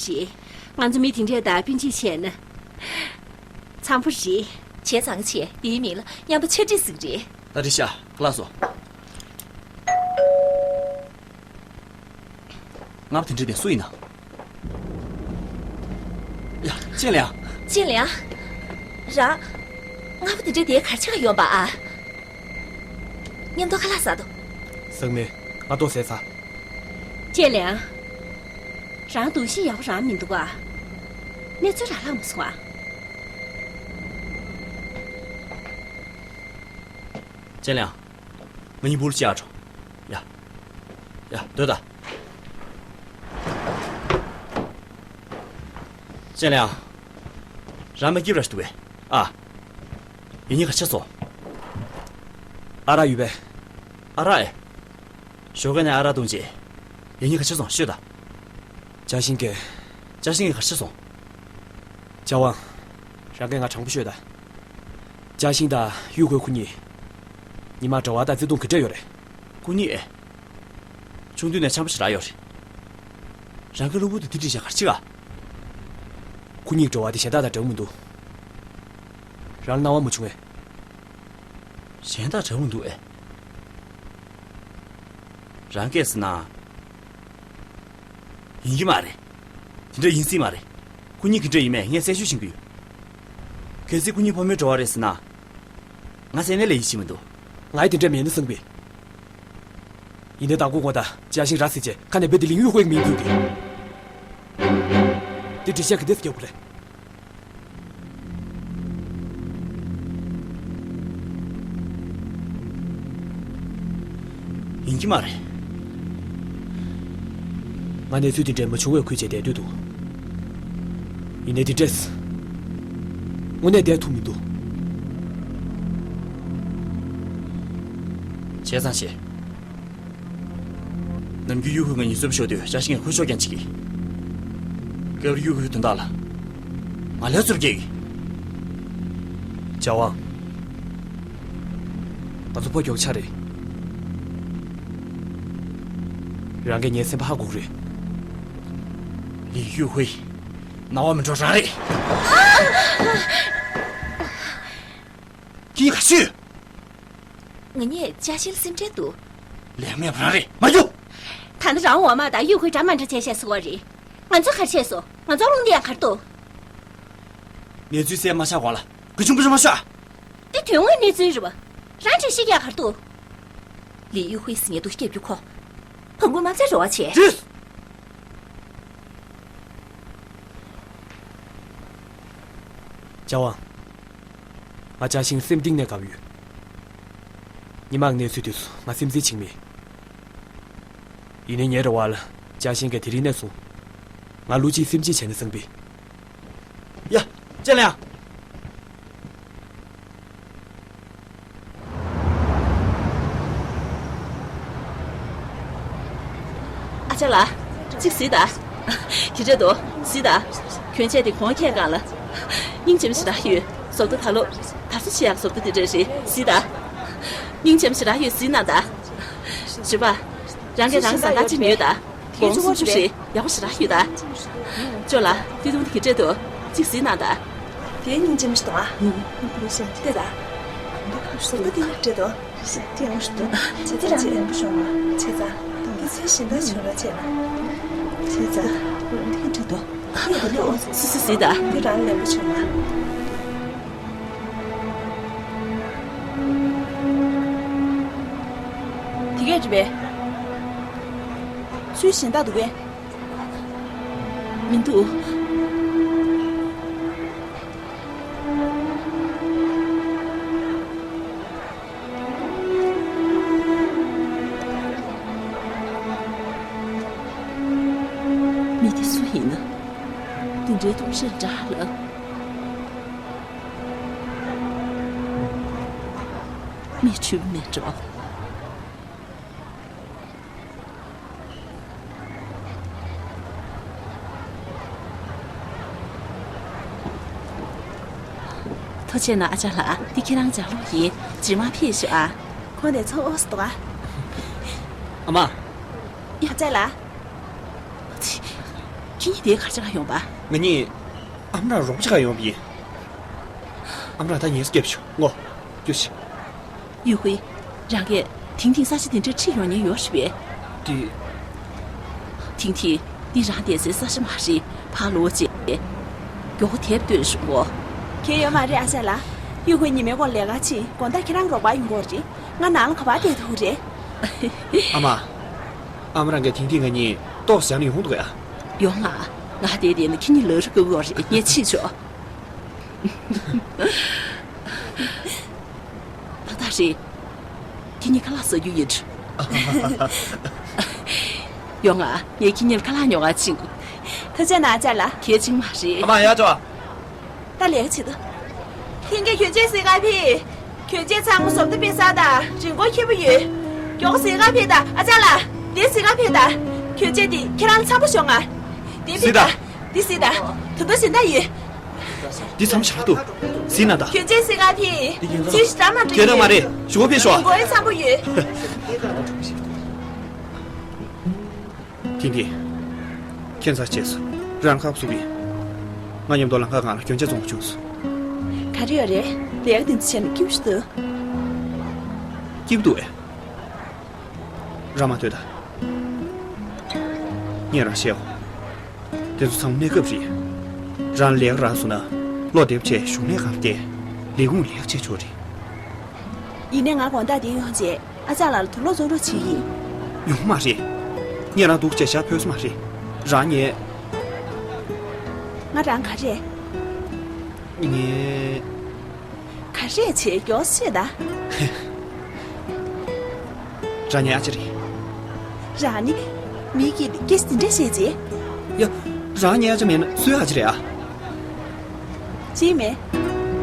རེད། ང་ཚོ་མི་དེ་འདྲས་དང་སྤུན་མཆེད་བྱས་ན། འཚམ་པོ་རེད། བྱས་ཙང་ཆེ་དེའི་མིང་ལ་མཉམ་པོ་ཆ་འགྲིག་ཟེར་གྱི་རེད། ད་རེད་ཤག་ལགས་སོ། སྔགས་པ་དེ་འདྲ་དེ་སུ་ཡིན་ན། ཡ། ཅན་ལིའང་། ཅན་ལིའང་། རང་། སྔགས་པ་དེ་འདྲ་དེ་གར་ཆགས་ཡོང་པ་ཨ། མཉམ་དུ་ཁ་ལག་ཟ་དོ། ཟ་མེད། ང་ལྟོགས་ཟས་ཚ། ཅན་ལིའང་། རང་གདུང་ཤེས་ཡག་པོ་རང་མི་འདུག་ཨ། གནས་ཚུལ་རག་ལས་མ་སོང་ཨ། ཅན་ལིའང་། ང་གཉིས་སྦུག་ལ་བཅར་འགྲོ། ཡ། ཡ། སྡོད་ད། ཅེན་ལེ་ཡང་། རང་མ་སྐྱིད་ར་ཞིག་འདུག་གས། ཨ། ཡིན་ཉིན་ག་ཆེ་སོང་། ཨ་རག་ཡོད་པས། ཨ་རག་ཨེ། ཞོགས་ཀས་ནས་ཨ་རག་བཏུང་རྗེས། ཡིན་ཉིན་ག་ཆེ་སོང་ཤོད་ད། ཅཱ་ཤིང་གིས། ཅཱ་ཤིང་གིས་ག་ཆེ་སོང་། ཅཱ་ཝང་། རང་གིས་ང་དྲང་པོ་ཤོད་ད། ཅཱ་ཤིང་དང་ཡུས་ཧུའེ་ཁོ་གཉིས། ཉི་མ་འགྲོ་བ་དང་བརྩེ་དུང་ག་འདྲ་ཡོད་རེད། སྐུ་ཉིད་ཨེ། ཆུང་དུས་ནས་འཆམ་པོ་ཞེ་དྲག་ཡོད་རེད། རང་གི་གློ་བུར་དུ་དེ་འདྲ་བྱས་ག་རེ་བྱེད་ག། སྐུ་ཉིད་འགྲོ་བ་དེ་གཞན་དག་དང་འདྲ་བོ་མི་འདུག་རང་ལ་སྣང་བ་མ་བྱུང་ངས། གཞན་དག་འདྲ་བོ་མི་འདུག་ཨེ། རང་སྐད་ཟེར་ན། ཡིན་གྱི་མ་རེད། དེ་འདྲ་ཡིན་སྲིད་མ་རེད། སྐུ་ཉིད་ག་འདྲ་ཡིན་མིན་ངས་གསལ་ཤོས་ཤེས་ཀྱི་ཡོད། གལ་སྲིད་སྐུ་ཉིད་ཕོ་མོའི་འབྲེལ་བ་རེད་ཟེར་ན། ང་ཟེར་ནས་ལས་ཡིད་ཆེས་མི་འདུག་ང་ཡི་དེ་འདྲ་མེད་ན་བསམ་པས། ཡིན་ནའི་དང་པོ་ཁོ་དང་ཅཱ་ཤིང་ར་བཟི་རྗེས་ཁ་ནས་རྦད་དེ་ལིང་ཡུས་ཧུའེ་གི་མིང་བརྗོད་ཀྱི། དེ་འགྲེལ་བཤད་ག་འདྲས་སེ་རྒྱག་དགོས་རེད། ཡིན་གྱི་མ་རེད། ང་གནས་ཚུལ་དེ་འདྲ་མ་བྱུང་བའི་ཁུལ་བྱས་བསྡད་འདོད་འདུག་ཡིན་ནའི་དེ་འདྲས། དངོས་གནས་བསྡད་ཐུབ་མི་འདུག་བྱས་ཙང་བྱས། ནམ་རྒྱུན་ཡུས་ཧུའེ་ང་གཉིས་ཚོ་ཤོག་དུས་ཅཱ་ཤིང་ངས་ཁོའི་ཕྱོགས་རྐྱང་བྱེད་ཀྱི། སྐབས་རེ་ཡུས་ཧུའེ་དོན་དག་ལ། ང་ལ་ཚུར་སྐྱེལ་གྱི། ཅཱ་ཝང་། ང་ཚོ་ཕོ་རྒྱོག་ཆ་རེད། རང་གིས་ངའི་སེམས་པ་ཧ་གོ་གི་རེད། ལིང་ཡུས་ཧུའེ། སྣང་བ་མི་འགྲོ་རང་རེད། ཁྱེད་ག་ཚོད། ང་གཉིས་ཅཱ་ཤིང་ལ་སེམས་ཁྲལ་འདུག་ལས་མེད་པ་རང་རེད་མ་རྒྱུག་ད་ནི་རང་འོག་མ་དང་ཡུས་ཧུའེ་འདྲ་མ་འདྲ་བྱས་བྱས་ཟེར་བ་རེད། ང་ཚོ་ག་རེ་བྱས་སོང་། ང་ཚོ་རླུང་འདི་ཡང་ག་རེ་འདུག་གནས་ཚུལ་གསལ་མ་ཆགས་གོང་ལ་གུ་ཆུང་གུ་ཆུང་མ་ཤོག་དེ་དོན་དངོས་གནས་ཚུལ་རེད་བ། རང་འགྲེལ་བཤད་རྒྱག་ག་རེ་འདུག་ལི་ཡུས་ཧུའེ་ཟེར་མཁན་དེ་སྐྱབས་རྒྱུ་ཁོ། བོང་གུ་མ་བཙལ་རེ་བ་བྱེད། རེད། ཅཱ་ཝང་། ང་ཅཱ་ཤིང་སེམས་གཏིང་ནས་དགའ་ཡོད། ཉི་མ་གནས་ཚུལ་དེ་ཚོ་ང་སེམས་འཛིན་བྱེད་མེད། ཡིན་ནའི་ངའི་རེ་བ་ལ་ཅཱ་ཤིང་གིས་དེ་རིང་ནས་བཟུང་ང་བློ་གཅིག་སེམས་གཅིག་བྱས་ན་བསམ་པས། ཡ། ཅེན་ལེ་ཡང་། ཨ་ཅག་ལགས། གཅིག་གཟིགས་དང་། ག་རེ་འདུག་གཟིགས་དང་། གྱོན་ཆས་དེ་གོང་ཁྱེད་གང་ལ། སྙིང་རྗེ་མོ་ཞེ་དྲག་ཡོད། བཟོ་ལྟ་ད་ལོ། དར་སྲོལ་ཆེ་ཡག་བཟོ་ལྟ་དེ་འདྲ་རེད། གཟིགས་དང་། སྙིང་རྗེ་མོ་ཞེ་དྲག་ཡོད། གཟིགས་གནང་དང་། བྱིས་པ། རང་གིས་རང་བཟའ་ཟླ་གཅིག་ཉོས་དང་། དགོང་སུམ་ཅུ་རེད། ཡག་པོ་ཞེ་དྲག་ཡོད་དང་། ཅོ་ལགས། དེ་དུང་དེ་ག་འདྲས་འདུག་གཅིག་གཟིགས་གནང་དང་། དེ་སྙིང་རྗེ་མོ་ཞིག་འདུག་ཨ། ལྟོས་དང་། བཟོ་ལྟ་དེ་ག་འདྲས་འདུག་དེ་ཡག་པོ་ཞིག་འདུག་བྱས་ཙང་རང་ལེན་པོ་བྱུང་བ་བྱས་ཙང་། དེ་ཚེ་གཞན་དག་བྱུང་བ་བྱས་ན། བྱས་ཙང་། དེ་ག་འདྲས་འདུག་སུ་སུ་གཟིགས་དང་། དེ་རང་ལེན་པོ་བྱུང་བ། དེ་གས་རེད་པས། སུའི་གཞན་དག་འདུག་གས། མི་འདུག་མི་དེ་སུ་ཡིན་ན། འདི་འདྲའི་ཐུང་ཤེས་འདྲ་ལ། མི་ཆུབ་མེད་འགྲོ། ཐུགས་རྗེ་གནང་ཨ་ཅག་ལགས། འདི་ཁྱེད་རང་ལྗགས་ཀློག་ཡིན། རྗེས་མ་ཕེབས་ཤོག་ཨ། ཁོང་དེ་ཚོ་ཨོ་སི་འདུག་ཨ། ཨ་མ། ཡ། ཨ་ཅག་ལགས། ཁྱེད་གཉིས་དེ་ག་རེ་བྱེད་ག་ཡོང་པ། ང་གཉིས་ཨ་མ་རང་རོགས་བྱེད་ག་ཡོང་པ་ཡིན། ཨ་མ་རང་ད་ངལ་གསོ་རྒྱབ་ཤོག་ངོ་། རྒྱུགས་ཤིག་ཡུས་ཧུའེ། རང་གིས་ཐིང་ཐིང་ས་ཆ་དེ་འདྲར་ཁྲིད་ཡོང་མཁན་ཡོད་རེད་པས། དེ། ཐིང་ཐིང་། འདི་རང་བསྡད་སའི་ས་ཆ་མ་རེད། ཕར་ལོག་རྗེས། མགྱོགས་པོ་དེབ་སྟོན་ཤོག་གོ། གལ་ཡོད་མ་རེད་ཨ་ཅག་ལགས། ཡུས་ཧུའེ་ཉི་མའི་སྐོར་ལས་ཀ་ཕྱིན་དགོང་དག་ཁྱེད་རང་རོགས་པ་ཡོང་གི་རེད། ང་ནང་ལ་ག་པར་བསྡད་ཐུབ་ཀྱི་རེད། ཨ་མ། ཨ་མ་རང་གིས་ཐིང་ཐིང་ང་གཉིས་ཏོག་ཙམ་བཞག་ནས་ཡོང་ཐུབ་ཀྱི་ཡ། ཡོང་ང་། ང་བསྡད་བསྡད་ན་ཁྱེད་གཉིས་ལབ་རེ་དགོས་ཀྱི་ཡོད་རེད། ངས་ཕྱིན་ཆོག་ཏག་ཏག་རེད། ཁྱེད་གཉིས་ཁ་ལག་ཟ་རྒྱུ་ཡིན། ཡོང་ང་། ངས་ཁྱེད་གཉིས་ལ་ཁ་ལག་ཉོ་ག་ཕྱིན་དགོས། ཐུགས་རྗེ་གནང་ཨ་ཅག་ལགས། གལ་ཆེན་མ་རེད། ཨ་མ་ཡར་འགྲོ། ད་ལས་ཀ་བྱེད་དོ། ལྷན་རྒྱས་གྱོན་ཆས་གཟིགས་ག་ཕེབས། གྱོན་ཆས་ཚང་མ་བཟོ་ལྟ་དཔེ་གསར་དང་རིན་གོང་ཁེ་པོ་ཡོད། མགྱོགས་པོ་གཟིགས་ག་ཕེབས་དང་། ཨ་ཅག་ལགས། འདི་གཟིགས་ག་ཕེབས་དང་། གྱོན་ཆས་འདི་ཁྱེད་རང་ཚ་པོ་ཤོག་ང་། འདི་ཕེབས་དང་། འདི་གཟིགས་དང་། ད་ལྟ་གཞན་དག་ཡོད། འདི་ཚང་མ་ཞེ་དྲག་འདུག་གཟིགས་ན་ད། གྱོན་ཆས་གཟིགས་ག་ཕེབས། ཚུལ་ཞིག་འདྲ་མ་འགྲོ་ཁྱེད་རང་མ་རེད། ཞུ་བ་ཕེབས་ཤོག་རིན་གོང་ཚ་པོ་ཡོད། ཐིང་ཐིང་། ཁྱེད་ཚར་བཅད་སོང་། རང་ཁག་སུ་བི། ང་མཉམ་དུ་ལམ་ཁ་སྒང་ལ་གྱོན་ཆས་བཙོང་བྱུང་སོང་། ག་རེ་ཡོད་རེད། ལས་ཀ་དེ་ཚོ་བྱས་ན་སྐྱིད་པོ་ཞིག་འདུག་སྐྱིད་པོ་འདུག་ཨེ། རང་མ་ཐོས་ད། ངས་རང་བཤད་འོ། དེ་ཚོ་ཚང་མ་གནས་སྐབས་རེད། རང་ལས་ཀ་རག་སོང་ན། བློ་བདེ་པོ་བྱས་གཞུང་ལས་ཁང་བསྡད། ལས་ཁུངས་ལས་ཀ་བྱས་ཆོག་རེད། ཡིན་ནའི་ང་དགོང་དག་འདིར་ཡོང་རྗེས་ཨ་ཅག་ལགས་ལ་དུག་སློག་བཙོང་རོགས་བྱེད་ཀྱི་ཡིན། ཡོང་མ་རེད། ངས་རང་སྡུག་ཅེས་ཞྭ་ཕོད་ས་མ་རེད། རང་ཉེ། ང་རང་ག་རེ། ངས། ག་རེ་བྱེད། མགྱོགས་བཤད་ད། རང་ཉེ་ཨ་ཅག་རེད། རང་ཉེ། མི་གིས་སྐད་ཆ་འདི་འདྲ་བཤད་རྗེས། ཡ། རང་ཉེ་ཨ་ཅག་མེད་ན་སུའི་ཨ་ཅག་རེད་ཨ། ཤེས་མེད།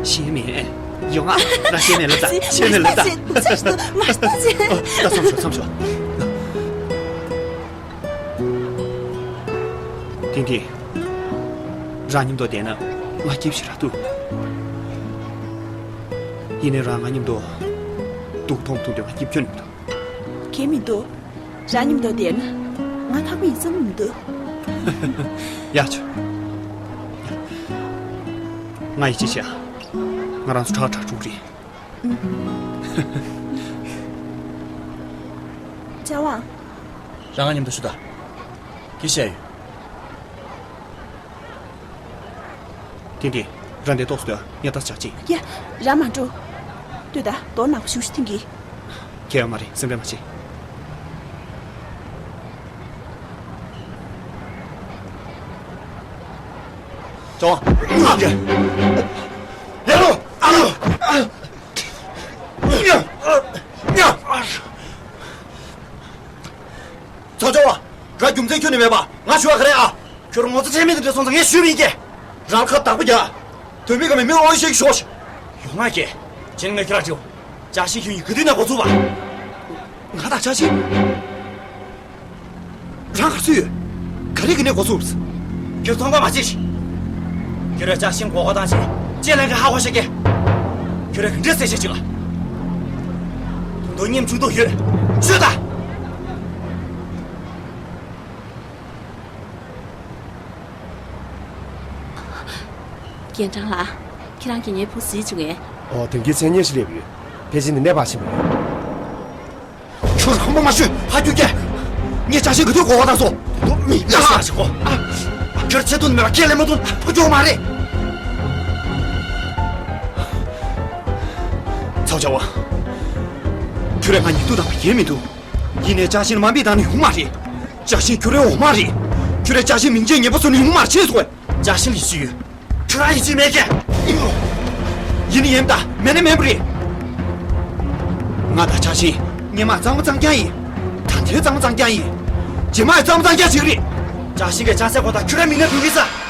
ཤེས་མེད། ཡོང་ཨ། རང་ཤེས་མེད་ལབ་ད། ཤེས་མེད་ལབ་ད། ང་ལྟ་བྱེད། ང་ལྟ་བྱེད། ཨོ། ད་མཚམས་ཞོག་མཚམས་ཞོག་ཐིང་ཐིང་། རང་མཉམ་དུ་བསྡད་ན་ང་སྐྱིད་ཞེ་དྲག་འདུག་ཡིན་ནའི་རང་ང་མཉམ་དུ་སྡུག་མཐོང་ཐུབ་དུས་ང་སྐྱིད་ཁྱོན་མི་འདུག་གལ་མི་འདུག་རང་མཉམ་དུ་བསྡད་ན་ང་ཁག་པོ་ཡིན་བསམ་གྱི་མི་འདུག་ཡག་བྱུང་། ང་ཡིད་ཆེས་བྱས་ཨ། ང་རང་ཚོ་ཁྲག་ཁྲག་འཁྲུག་རེད། ལྕགས་དབང་། རང་ང་མཉམ་དུ་ཞུ་ད། གི་བཤད་ཡོད། ཏན་ཏན། རང་དེ་ཏོག་ཙམ་སྡོད་ཨ། ངས་ད་ཆ་གཅིག་ཡ། རང་མ་འགྲོ། ལྟོས་ད། རྡོ་ནག་པོ་ཞེ་པོ་ཞིག་འཐེན་གྱི། གལ་ཡོད་མ་རེད། སེམས་ཁྲལ་མ་བྱེད། ལྕགས་དབང་། ལེ་ལོ། ཨ་ལོ། ཚ་ཚ་བ། ར་རྒྱུ་མཚན་ཁྱོན་ནས་མེད་པ་ང་ཞུ་བ་ག་རེ་ཨ། ཁྱོད་རང་ངོ་ཚ་ཁྲེལ་མེད་དེ་འདྲ་སོང་ཙང་ངས་ཞུས་པ་ཡིན་གྱི། རང་ཁ་བདག་པོ་རྒྱག་དོན་མེད་ཀ་མེད་མི་དབང་ཤེས་ཤོག་ཡོང་ང་གྱི། ཅན་ངས་ཁྱེད་ར་ཅིའོ། ཅག་ཤིང་ཁྱོད་ཡིན་ག་དུས་ན་འགོ་ཚུགས་པ། ང་དང་ཅག་ཤིང་། རང་ག་ཚོད་ཡོད། ག་རེ་གི་ནས་འགོ་ཚུགས། ཁྱོད་ཚོང་པ་མ་བྱེད་ཤིག་ཁྱོད་ར་ཅག་ཤིང་མགོ་སྐོར་བཏང་ཞིག་ཅེ་ལན་གི་ཧ་གོ་ཤེས་ཀྱི། ཁྱོད་ར་གི་འདྲེ་ཟེར་ཤེས་ཅིག་དོན་དུ་སྙེམས་བཅུག་འདུག་ཡོད། ཤོད་ད། རྒན་ཀྲང་ལགས། ཁྱེད་རང་གིས་ངའི་བུ་གཟིགས་བྱུང་ངས། ཨོ། དེང་གི་མཚན་སྙན་ཞིག་སླེབས་ཡོད། ཕལ་ཆེར་འདི་ནས་ཕར་ཕྱིན་པ་རེད། ཁྱོད་རང་མོ་མ་ཤོད། ཕ་རྒྱུད་སྐྱེ། ངས་ཅག་ཤིང་གི་དུས་གོ་བ་བཏང་སོང་། དོ་མི་ཡ་ལ་ཞིག་གོ་ཁྱོད་ཆེ་དོན་མེད་པ་ཁས་ལེན་མ་ཐུབ་ཕ་རྒྱུད་མ་རེད། ཚའོ་ཅའོ། ཁྱོད་རང་ང་ཉིད་དུ་དང་པ་ཡེ་མི་འདུག་ཡིན་ནའི་ཅག་ཤིང་དམའ་འབེབས་བཏང་ནས་ཡོང་མ་རེད། ཅག་ཤིང་ཁྱོད་རའི་འོ་མ་རེད། ཁྱོད་རའི་ཅག་ཤིང་མིང་ཆད་ཉེས་པོ་བཟོ་ནས་ཡོང་མ་རེད། ཤེས་སོང་ངས། ཅག་ཤིང་ལ་ཡིད་ཆེས་ཡོད། ཁྱོད་རང་ཡིད་ཆེས་མེད་ཀྱི། ཡིན་ནི་ཡིན་ད་མེད་ནི་མེད་པ་རེད། ང་དང་ཅག་ཤིང་སྔོན་མ་གཙང་མ་གཙང་རྐྱང་ཡིན། ད་ལྟའི་གཙང་མ་གཙང་རྐྱང་ཡིན། རྗེས་མ་ཡང་གཙང་མ་གཙང་རྐྱང་ཞིག་རེད། ཅག་ཤིང་གི་ཅག་ཚད་གོ་ད་ཁྱོད་རའི་མིང་ནས་འབོད་ཀྱི་ས།